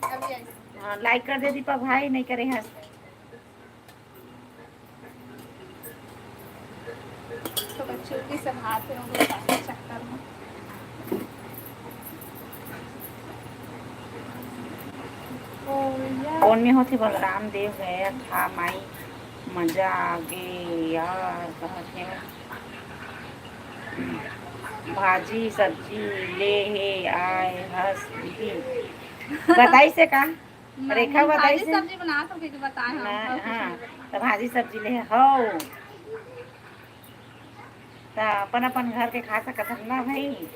अभी आए से। हाँ, लाइक कर दे दीपक भाई, नहीं करे हस। तो बच्चों की संभालते होंगे बाकी चक्कर में। ओ यार। कौन में होथे बलराम देव गया था माई, मजा आ गे यार, कहत हे। भाजी सब्जी ले हे आए हस दीदी। बताई से का? रेखा बताइस भाजी सब्जी बनात हो के बताए हम, हाँ, तो भाजी सब्जी ले हव। त अपन अपन घर के खा सकत हन ना भाई।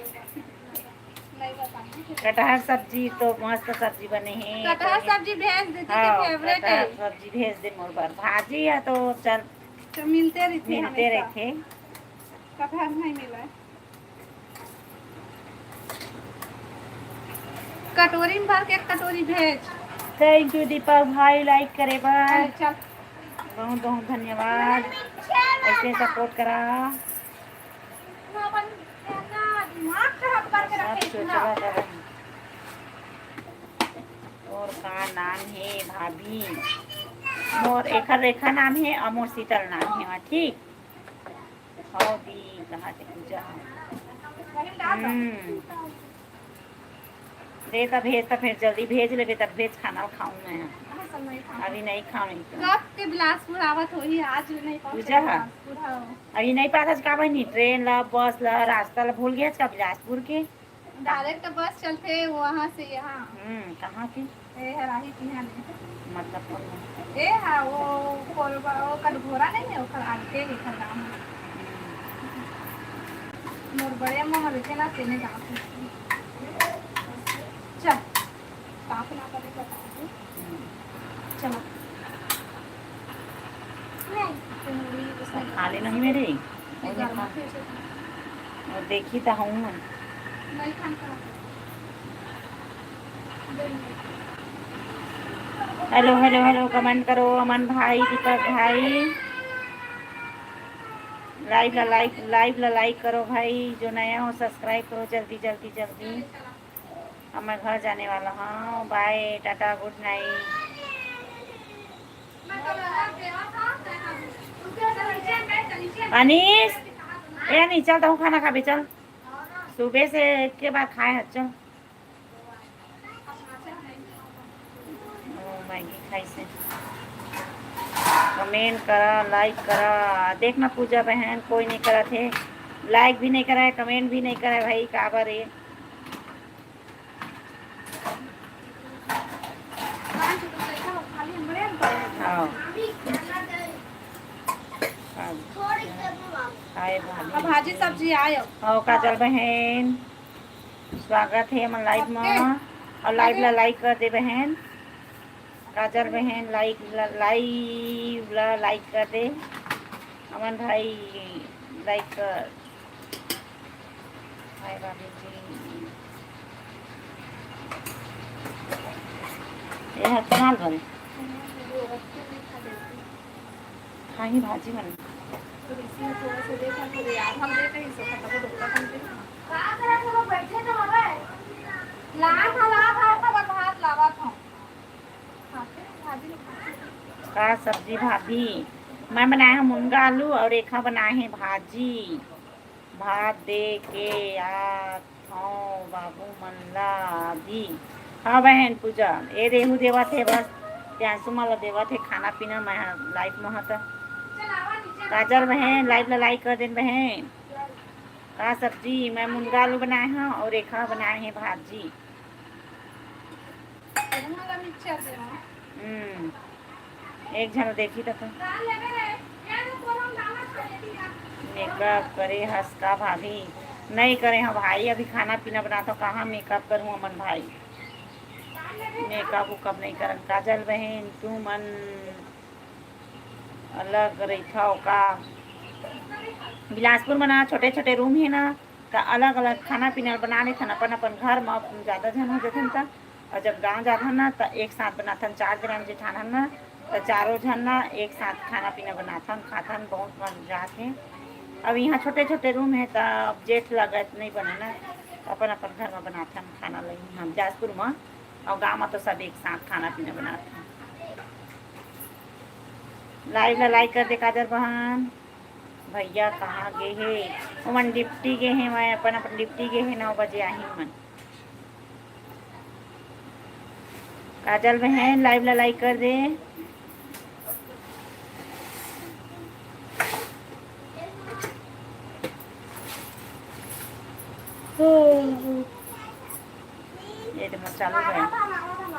कटहर सब्जी तो मस्त सब्जी बने हे। कटहर सब्जी भेज दे, हाँ, फेवरेट हे। कटहर सब्जी भेज दे मोर बर। भाजी हे तो चल, तो मिलते रहिथे, मिलते रहिथे। कटहर नहीं मिला। कटोरी में भर के एक कटोरी भेज। Thank you दीपक भाई, like करे बर। अरे चल। बहुत बहुत धन्यवाद, ऐसे support करा। और का नाम हे भाभी? मोर एखर रेखा नाम हे और मोर शीतल नाम हे, ठीक। हव दी, कहा थे पूजा। हम्म। दे त भेज, त फिर जल्दी भेज लेबे, तब भेज खाना खाऊं मैं। अभी नहीं खाऊं। कब के बिलासपुर आवत होही, आज नहीं पहुंचे पूजा। बिलासपुर, हाँ। अभी नहीं पास का बनी, ट्रेन ला, बस ला, रास्ता ला भूल गया का बिलासपुर के? डायरेक्ट बस चलथे वहाँ से यहाँ। हम्म, कहाँ के? ए हराही तिहाँ ले। मतलब कौन है? ए हा, वो कोलबा, वो कटघोरा नहीं है, ओकर आगे ही था गाँव। हम्म। मोर बड़े अम्मा मर के ना तेने गाँव से। चल, बाप ना करे बता दे। हम्म। चलो। नहीं, तो मेरी उसने खा लेना ही मेरे। वो देखी तो हूँ मैं। हेलो हेलो हेलो, comment करो अमन भाई, दीपक भाई। Live ला like, live ला like करो भाई, जो नया हो subscribe करो जल्दी जल्दी जल्दी। अब मैं घर जाने वाला हूँ, bye, Tata, good night। Anees, ए अनीस, चल, तहूँ खाना खाबे, चल। सुबह से एक के बाद खाए हस, चल। ओ, मैगी खाइसे। Comment करा, like करा। देख ना पूजा बहन, कोई नहीं करत हे, like भी नहीं करा है, comment भी नहीं करा है भाई, काबर ये? हाँ। हाय भाभी। अब भाजी सब्जी आयो। हाँ, काजल बहन, स्वागत हे हमर live म। OK। और live ला like कर दे बहन। काजल बहन, like ला, live ला like कर दे। अमन भाई, like कर। हाय भाभी जी। ये है कमाल बन। खाही भाजी मन। का सब्जी भाभी? मैं बनाए हूँ मुनगा आलू और रेखा बनाए हैं भाजी। भात दे के आत हौं बाबू मन ला दी। हाँ बहन पूजा, ए रेहू देवत हे बस, प्यांसू मन ला देवत हे खाना पीना। मैं हा live म हा त। काजल बहन, live ला like कर देन बहन। का सब्जी? मैं मुनगा आलू बनाए हौं और रेखा बनाए हे भाजी। हम्म, एक झन देखी त। Makeup करे हस का भाभी? नहीं करे हौं भाई, अभी खाना पीना बनात हौं, कहाँ makeup करूँ अमन भाई? Makeup उकअप नहीं करन। काजल बहन, तू मन अलग रहिथव का? बिलासपुर म ना छोटे-छोटे room हे ना, त अलग-अलग खाना-पीना बना लेथन अपन-अपन घर म, ज्यादा झन हो जथन त। अउ जब गाँव जाथन ना, त एक साथ बनाथन, चार देरानी जेठान हन ना, त चारों झन ना एक साथ खाना-पीना बनाथन, खाथन, बहुत मजा आथे। अब इहाँ छोटे-छोटे room हे, त अब जेठ लगत नइ बने ना, अपन-अपन घर म बनाथन खाना ल इहाँ बिलासपुर म, अउ गाँव म तो सब एक साथ खाना-पीना बनाथन। Live ला like कर दे काजल बहन। भैया कहाँ गे हे? ओमन duty गे हे, मैं अपन, अपन duty गे हे, नौ बजे आही ओमन। काजल बहन, live ला like कर दे। ये तो मोर चालू हे।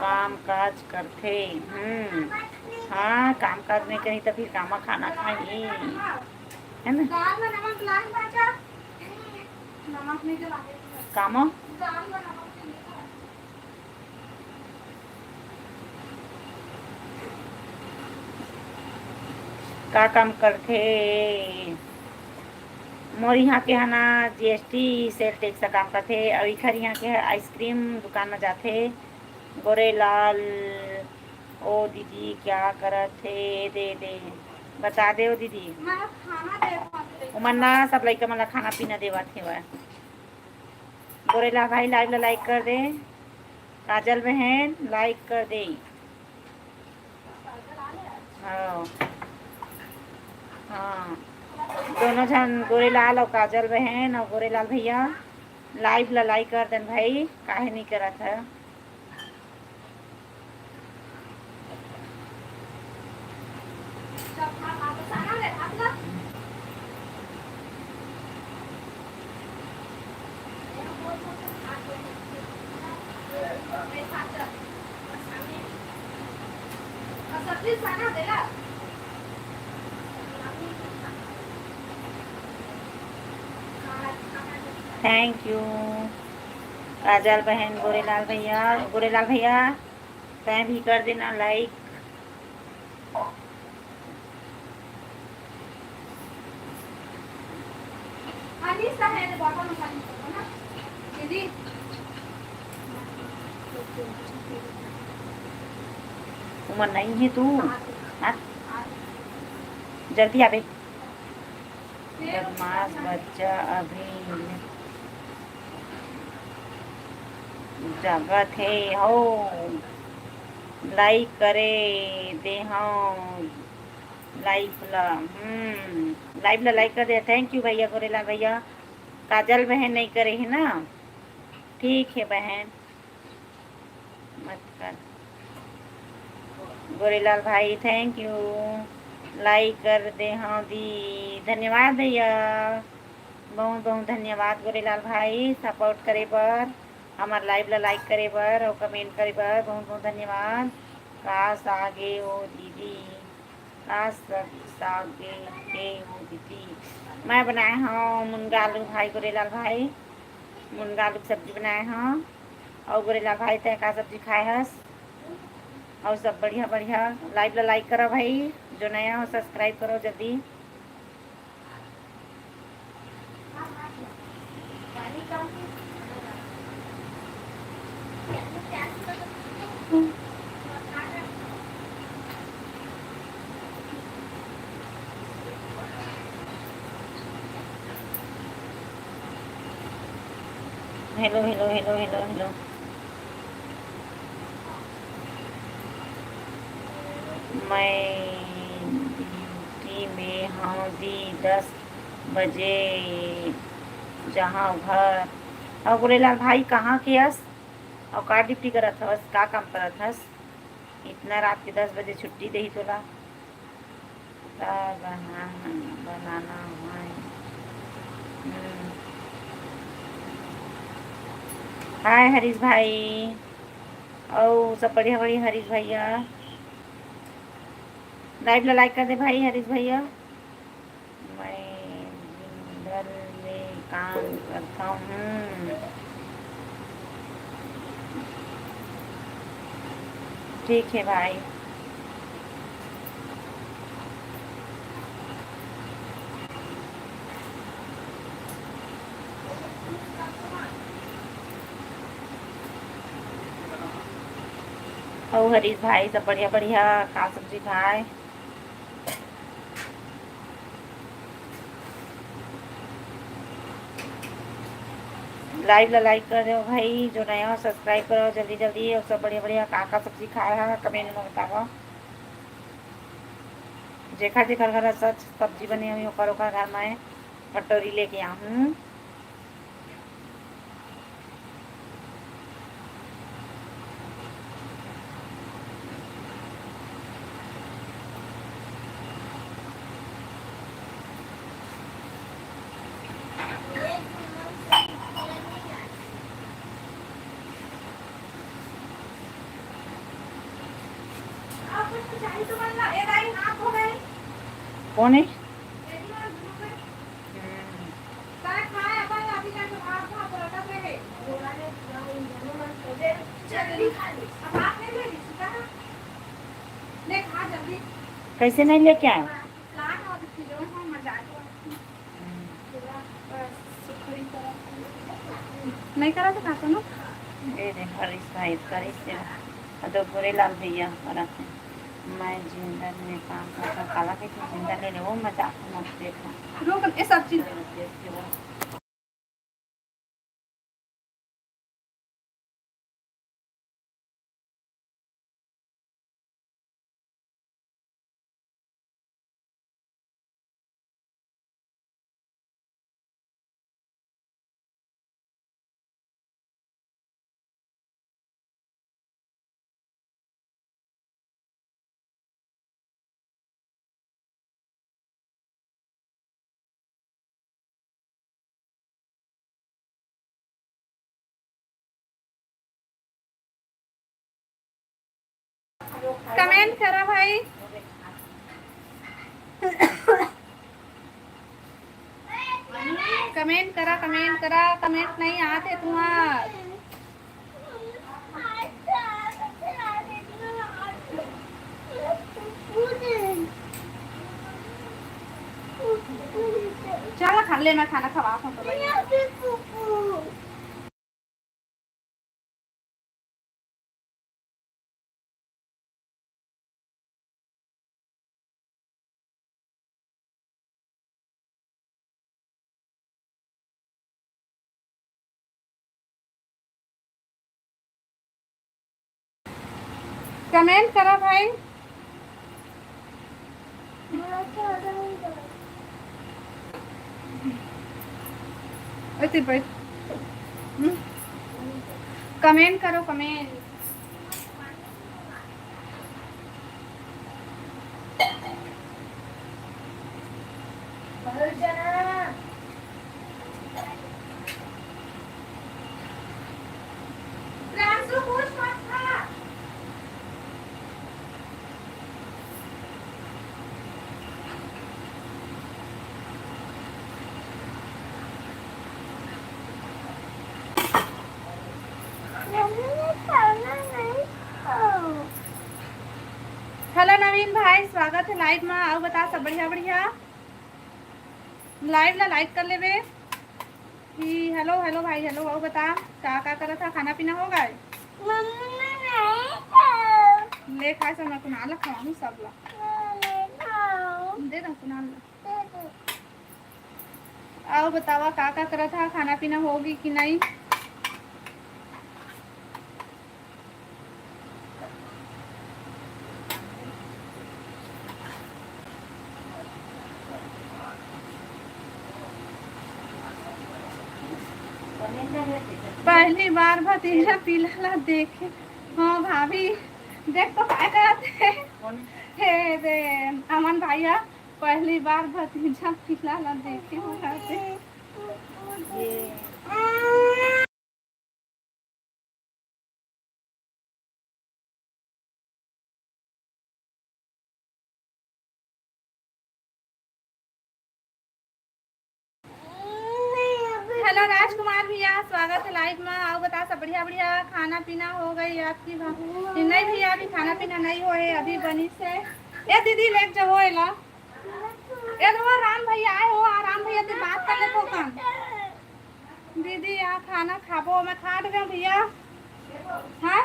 काम काज करथे। हम्म, हाँ, काम काज नहीं करही त फिर कामा खाना खाही, है ना? कामा का काम करथे? मोर इहाँ के ह ना जीएसटी सेल टैक्स का काम करथे, अउ इखर इहाँ के ह आइसक्रीम दुकान म जाथे। गोरेलाल, ओ दीदी, क्या करत हे? दे दे, बता दे ओ दीदी। मैं खाना देवत हे। ओमन ना सब लइका मन ला खाना पीना देवत हेवय। गोरेलाल भाई, लाइव ला लाइक कर दे। काजल बहन, लाइक कर दे। हाँ। हाँ। दोनों झन, गोरेलाल अउ काजल बहन अउ गोरेलाल भैया, लाइव ला लाइक कर देन भाई, काहे नहीं करत है? Thank you काजल बहन, गोरेलाल भैया, गोरेलाल भैया, तैं भी कर देना लाइक। उमर नहीं है तू, हाँ? जल्दी आबे। बदमाश बच्चा अभी जगत हे हो। लाइक करे दे हो लाइव ला। हम्म, लाइव ला लाइक कर दे। Thank you भैया, गोरेलाल भैया। काजल बहन नहीं करे है ना? ठीक है बहन, मत कर। गोरेलाल भाई, thank you। लाइक कर दे हाँ दी। धन्यवाद भैया, बहुत बहुत धन्यवाद गोरेलाल भाई, सपोर्ट करे बर, हमार लाइव ला लाइक करे बर और कमेंट करे बर बहुत बहुत धन्यवाद। काश आगे हो दीदी, काश सब सागे के हो दीदी। मैं बनाए हूँ मुनगा आलू भाई, गोरेलाल भाई, मुनगा आलू के सब्जी बनाए हूँ। और गोरेलाल भाई, तय का सब्जी खाए हस? और सब बढ़िया बढ़िया। लाइव ला लाइक करो भाई, जो नया हो सब्सक्राइब करो जल्दी। Hello hello hello hello hello. मैं ड्यूटी में हूँ दी, दस बजे जहाँ घर। और गोरेलाल भाई कहाँ के अस? और का ड्यूटी करत हस, का काम करत हस? इतना रात के दस बजे छुट्टी देही तोला? का बनाना, बनाना है। हम्म। हाय हरीश भाई, और सब बढ़िया बढ़िया हरीश भैया। लाइव ला लाइक कर दे भाई हरीश भैया। मैं जिंदल में काम करता हूँ। ठीक है भाई। अउ हरीश भाई सब बढ़िया बढ़िया, का सब्जी खाए? लाइव ला लाइक कर दो भाई, जो नया हो सब्सक्राइब करो जल्दी जल्दी। और सब बढ़िया बढ़िया का का सब्जी खाए हा कमेंट में बतावा। जेखर जेखर घर सच सब्जी बने हुई ओकर ओकर घर में कटोरी लेके आहूँ। कौन है? कैसे नहीं लेके आए? नहीं करा तो का कोनो? ए दे, हरीश भाई करिस हे। अउ तो गोरेलाल भैया करत हे। मैं जिंदल में काम करता, काला के जिंदल ले ले, वो मजाक मत देखा। रुक, ये सब चीज। कमेंट करा भाई, कमेंट करा, कमेंट करा, कमेंट नहीं आते तुम्हार। चल खा ले, मैं खाना खवा तो। कमेंट करा भाई। अरे भाई, हम्म? कमेंट करो, कमेंट। हेलो नवीन भाई, स्वागत है लाइव में। अउ बता, सब बढ़िया बढ़िया? लाइव ला लाइक कर लेबे। कि हेलो, हेलो भाई, हेलो। अउ बता, का का करत हा? खाना पीना हो गए? मम्मी नहीं खाओ। ले खाए सब, मैं कुणाल ला खवाऊँ सब ला। नहीं खाओ। दे दो कुणाल ला। दे दो। अउ बतावा, का का करत हा? खाना पीना होगी कि नहीं? पहली बार भतीजा पीला ला देखे। हाँ भाभी, देख तो का करत हे। कौन? हे दे, अमन भैया, पहली बार भतीजा पीला ला देखे हो कहते। ये। हेलो राजकुमार भैया, स्वागत है लाइव में। अउ बता, सब बढ़िया बढ़िया? खाना पीना हो गई आपकी भा-, नहीं भैया, अभी खाना पीना नहीं होए, अभी बनिस हे। ए दीदी, लेके जाओ एला। ए दे वो राम भैया आए हो, आ राम भैया से बात कर लेथों कन। दीदी, आ खाना खाबो, मैं काट देंव भैया। हाँ?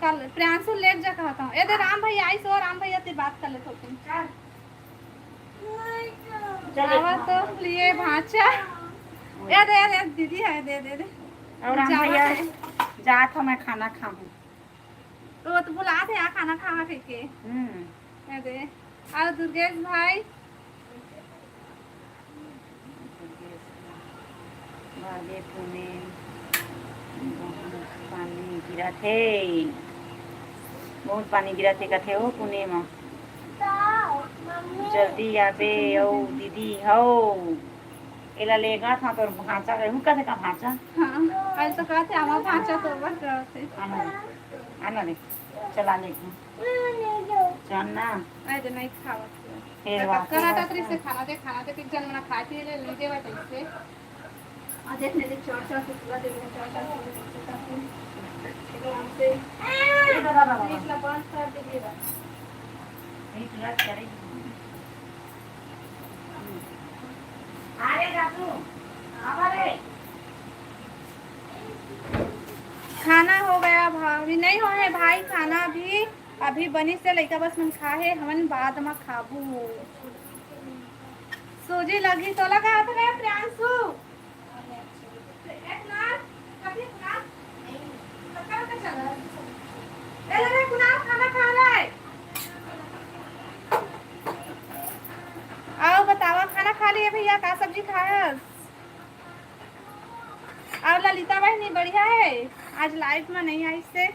कल प्रियांशु लेके जा कहत हूँ। ए दे राम भैया आइस हो, राम भैया से बात कर लेथों कन। आवा तो लिए भांचा। ए दे, ए दे, दीदी है, दे, दे, दे। अउ राम जावा भैया, तो। जात हूँ मैं खाना खाहूँ। तो वो तो बुलात हे, आ खाना खावा कहिके। हम्म। ए दे। अउ दुर्गेश भाई? भागे पुने, बहुत पानी गिरत हे, बहुत पानी गिरत हे कथे हो पुने म। जल्दी आबे अउ दीदी हौ। एला लेगा था तोर भांचा, कहूँ कथे का भांचा? हाँ, आज तो कहते हमारा भांचा तो बस रहते। आना रे, आना रे। चला लेगी। चल ना। आए दे, नहीं खावत हे। फिर मैं बात पक्का रहता है। तेरे से खाना दे, खाना दे, फिर जन मना खाए थे, ले, ले देवा तैसे। आ देख, मेरे चार चार से पूरा दे दे, चार चार से पूरा दे दे, एकदम से। ये तो बाबा, बाबा। इतना बंद कर दीजिए बस। नहीं, पूरा करेगी। अरे दादू, अब अरे। खाना हो गया भाभी, नहीं हो है भाई, खाना अभी, अभी बनिस हे, लइका बस मन खा हे, हमन बाद म खाबू। सूजी लगी तोला का हाथ में प्रियांशु? ए कुणाल, कभी कुणाल? ए, लगा, कुणाल खाना खा रहा है। आओ बतावा, खाना खा लिए भैया, का सब्जी खायस? अउ ललिता बहिनी बढ़िया है, आज live में नहीं आई से।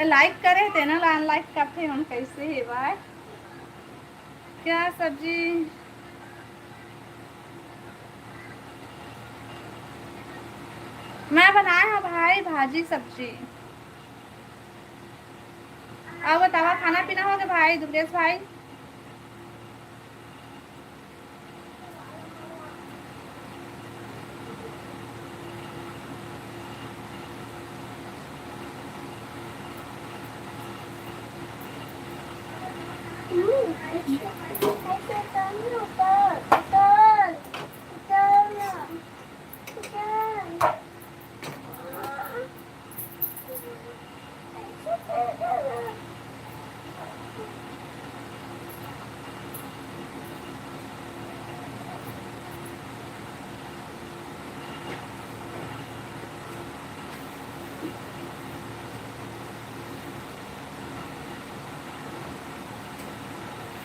ए, like करे ते ना, ला unlike करते हम, कैसे है भाई? क्या सब्जी? मैं बनाया हूँ भाई भाजी सब्जी। अउ बतावा, खाना पीना हो गया भाई, दुबरेश भाई?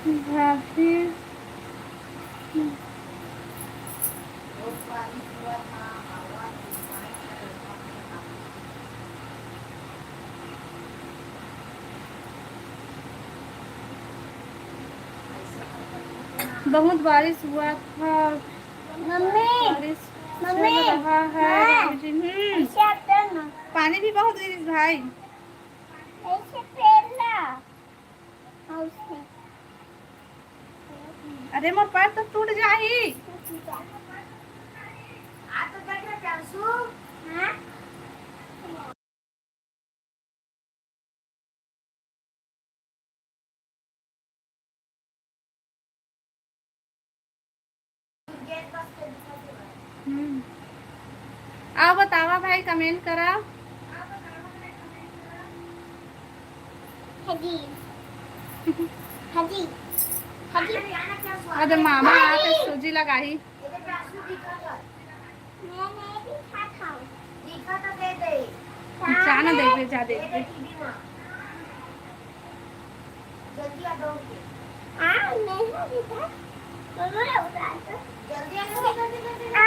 भाभी। बहुत बारिश हुआ था। मम्मी, बारिश मम्मी, चल रहा है हाँ। बाबूजी। हम्म। ऐसे आप कर ना। पानी भी बहुत गिरिस भाई। ऐसे फेर ला। और उसमें। अरे मोर पैर तो टूट जाही। आ तो देख रे प्यांशु। हाँ? हम्म। आओ बतावा भाई, comment करा। हाँ जी। हाँ जी। हाँ जी। अरे मामा आके सूजी लगाही। मैं नहीं दिखा था। दिखा तो दे दे। जा ना दे दे, जा दे दे। जल्दी आ, दौड़ के। आ, नहीं दिखा। मम्मा, उतार दो। जल्दी आ, जल्दी, जल्दी, जल्दी। आ, आ।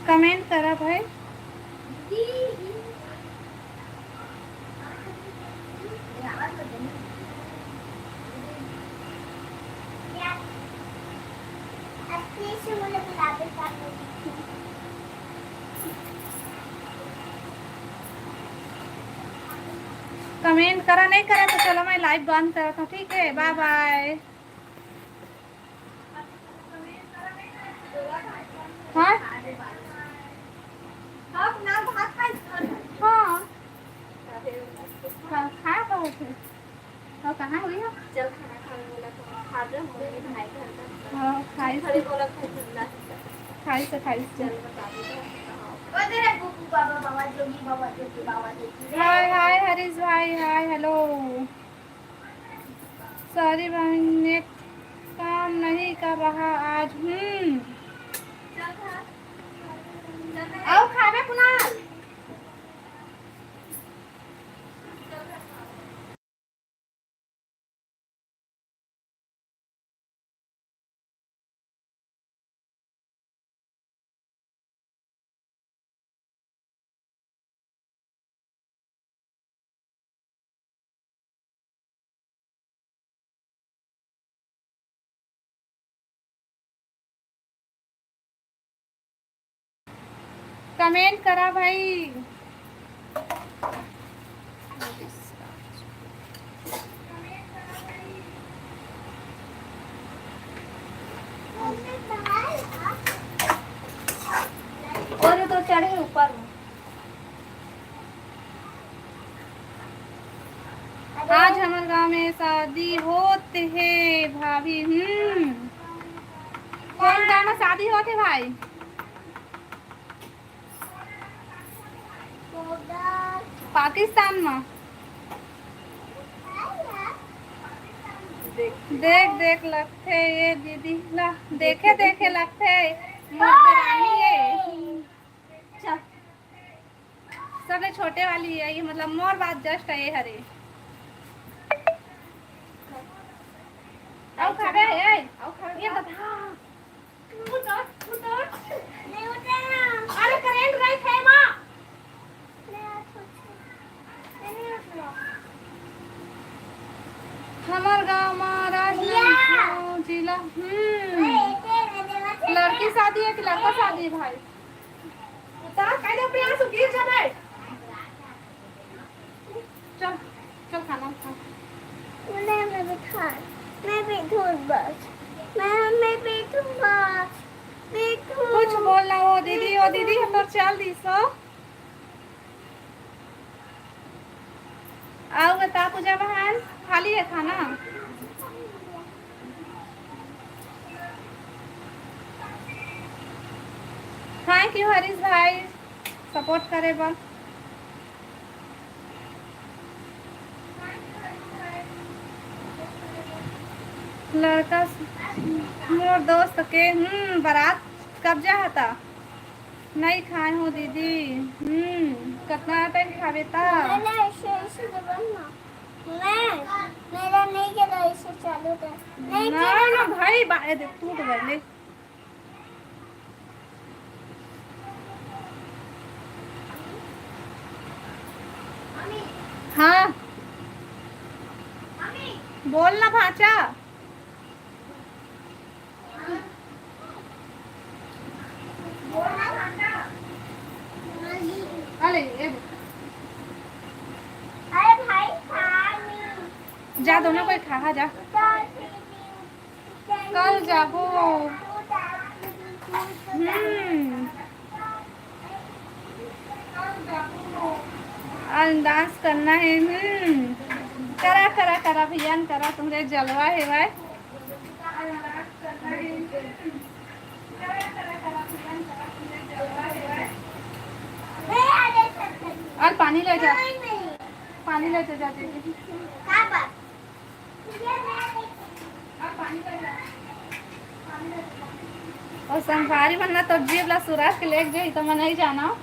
Comment करा भाई। Comment करा, नहीं करा तो चलो मैं live बंद करत हूँ, ठीक है, bye bye। हाँ? हाँ। खा, खा बहुत है। और कहाँ हुई हो? चल खाना खाने बोला तो खा दे, मम्मी भाई घर का। हाँ, खाई से। बोला था ठंडा। खाई से, खाई से। चल बता दे। ओ तेरे बुबू बाबा, बाबा जोगी, बाबा जोगी, बाबा जोगी। हाय, हाय, हरीश भाई, हाय, hello। Sorry बहन, नेट काम नहीं कर रहा आज। हम्म। आओ खाना कुणाल। कमेंट करा भाई। और तो चढ़े ऊपर। आज हमर गांव में शादी होत हे भाभी। हम्म, कौन गांव में शादी होत हे भाई? पाकिस्तान में। देख देख लगथे ये दीदी ला, देखे देखे लगथे मोर देरानी ये। चल, सबले छोटे वाली है ये, मतलब मोर बाद जस्ट आए हरे। आओ खा गए, ए, आओ खा गए। ये बता। उतर, उतर। नहीं उतरना। अरे करंट गई थे माँ। नहीं, नहीं उतरना। हमर गांव महाराज या। जिला, हम्म। ए, ए, ए, ए, ए, लड़की शादी है कि लड़का शादी है भाई? उतार, कह दे, प्रियांशु, गिर जाबे। चल, चल खाना खा। नहीं, मैं भी खा, मैं भी दूध बस, मैं, मैं भी दूध बस, भी दूध। कुछ बोल ना, ओ दीदी, ओ दीदी, हम तो चल दी सो। आओ बता पूजा बहन, खा लिए खाना? थैंक यू हरीश भाई, सपोर्ट करे बर। लड़का स-, मोर दोस्त के, हम्म, बारात कब्जा हता। नहीं खाए हो दीदी। हम्म, कितना टाइम खावे ता? नहीं, नहीं, ऐसे, ऐसे तो बोल ना। मैं, मेरा नहीं चला, इसे चालू कर। नहीं ना, चला। ना भाई, बा-, ए देख, टूट गए, ले। हाँ। बोल ना भांचा। अरे, ए दे। अरे भाई, खा नहीं। जा, दोनों कोई खा, खा जा। कल जाबो। हम्म। आज डांस करना है। हम्म। करा, करा, करा भैया, करा, तुम्हरे जलवा है भाई। और पानी ले जा, पानी ले जा, जा दीदी। और संगवारी मन ना तो जीव ला सुराज के लेके जाही तो मैं नहीं जाना।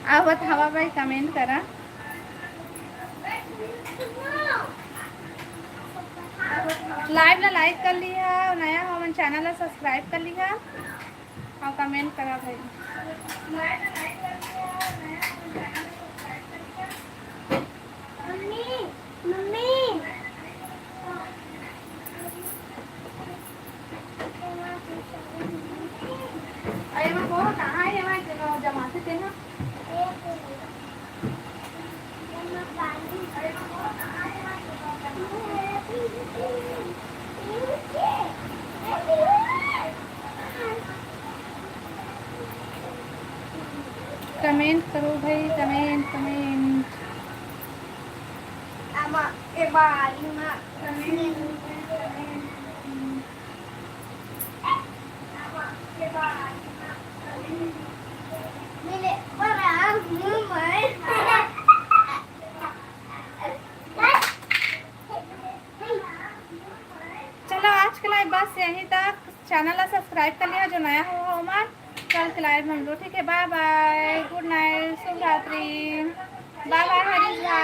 आवत हवा भाई, कमेंट करा। लाइव ला लाइक कर लिहा, नया हो मन चैनल ला सब्सक्राइब कर लिहा। हाँ, कमेंट करा भाई। Mummy, mummy. अरे, मैं बोल, कहाँ है, मैं जमाते थे ना। कमेंट करो भाई, कमेंट, कमेंट। आमा, ए बा, आलू मा, कमेंट, कमेंट। चलो, आज के लाइव बस यहीं तक। चैनल ला सब्सक्राइब कर लिहा, जो नया हो, हो मन। कल के लाइव में मिलो, ठीक है? बाय बाय, गुड नाइट, शुभ रात्रि, बाय बाय हरीश भाई।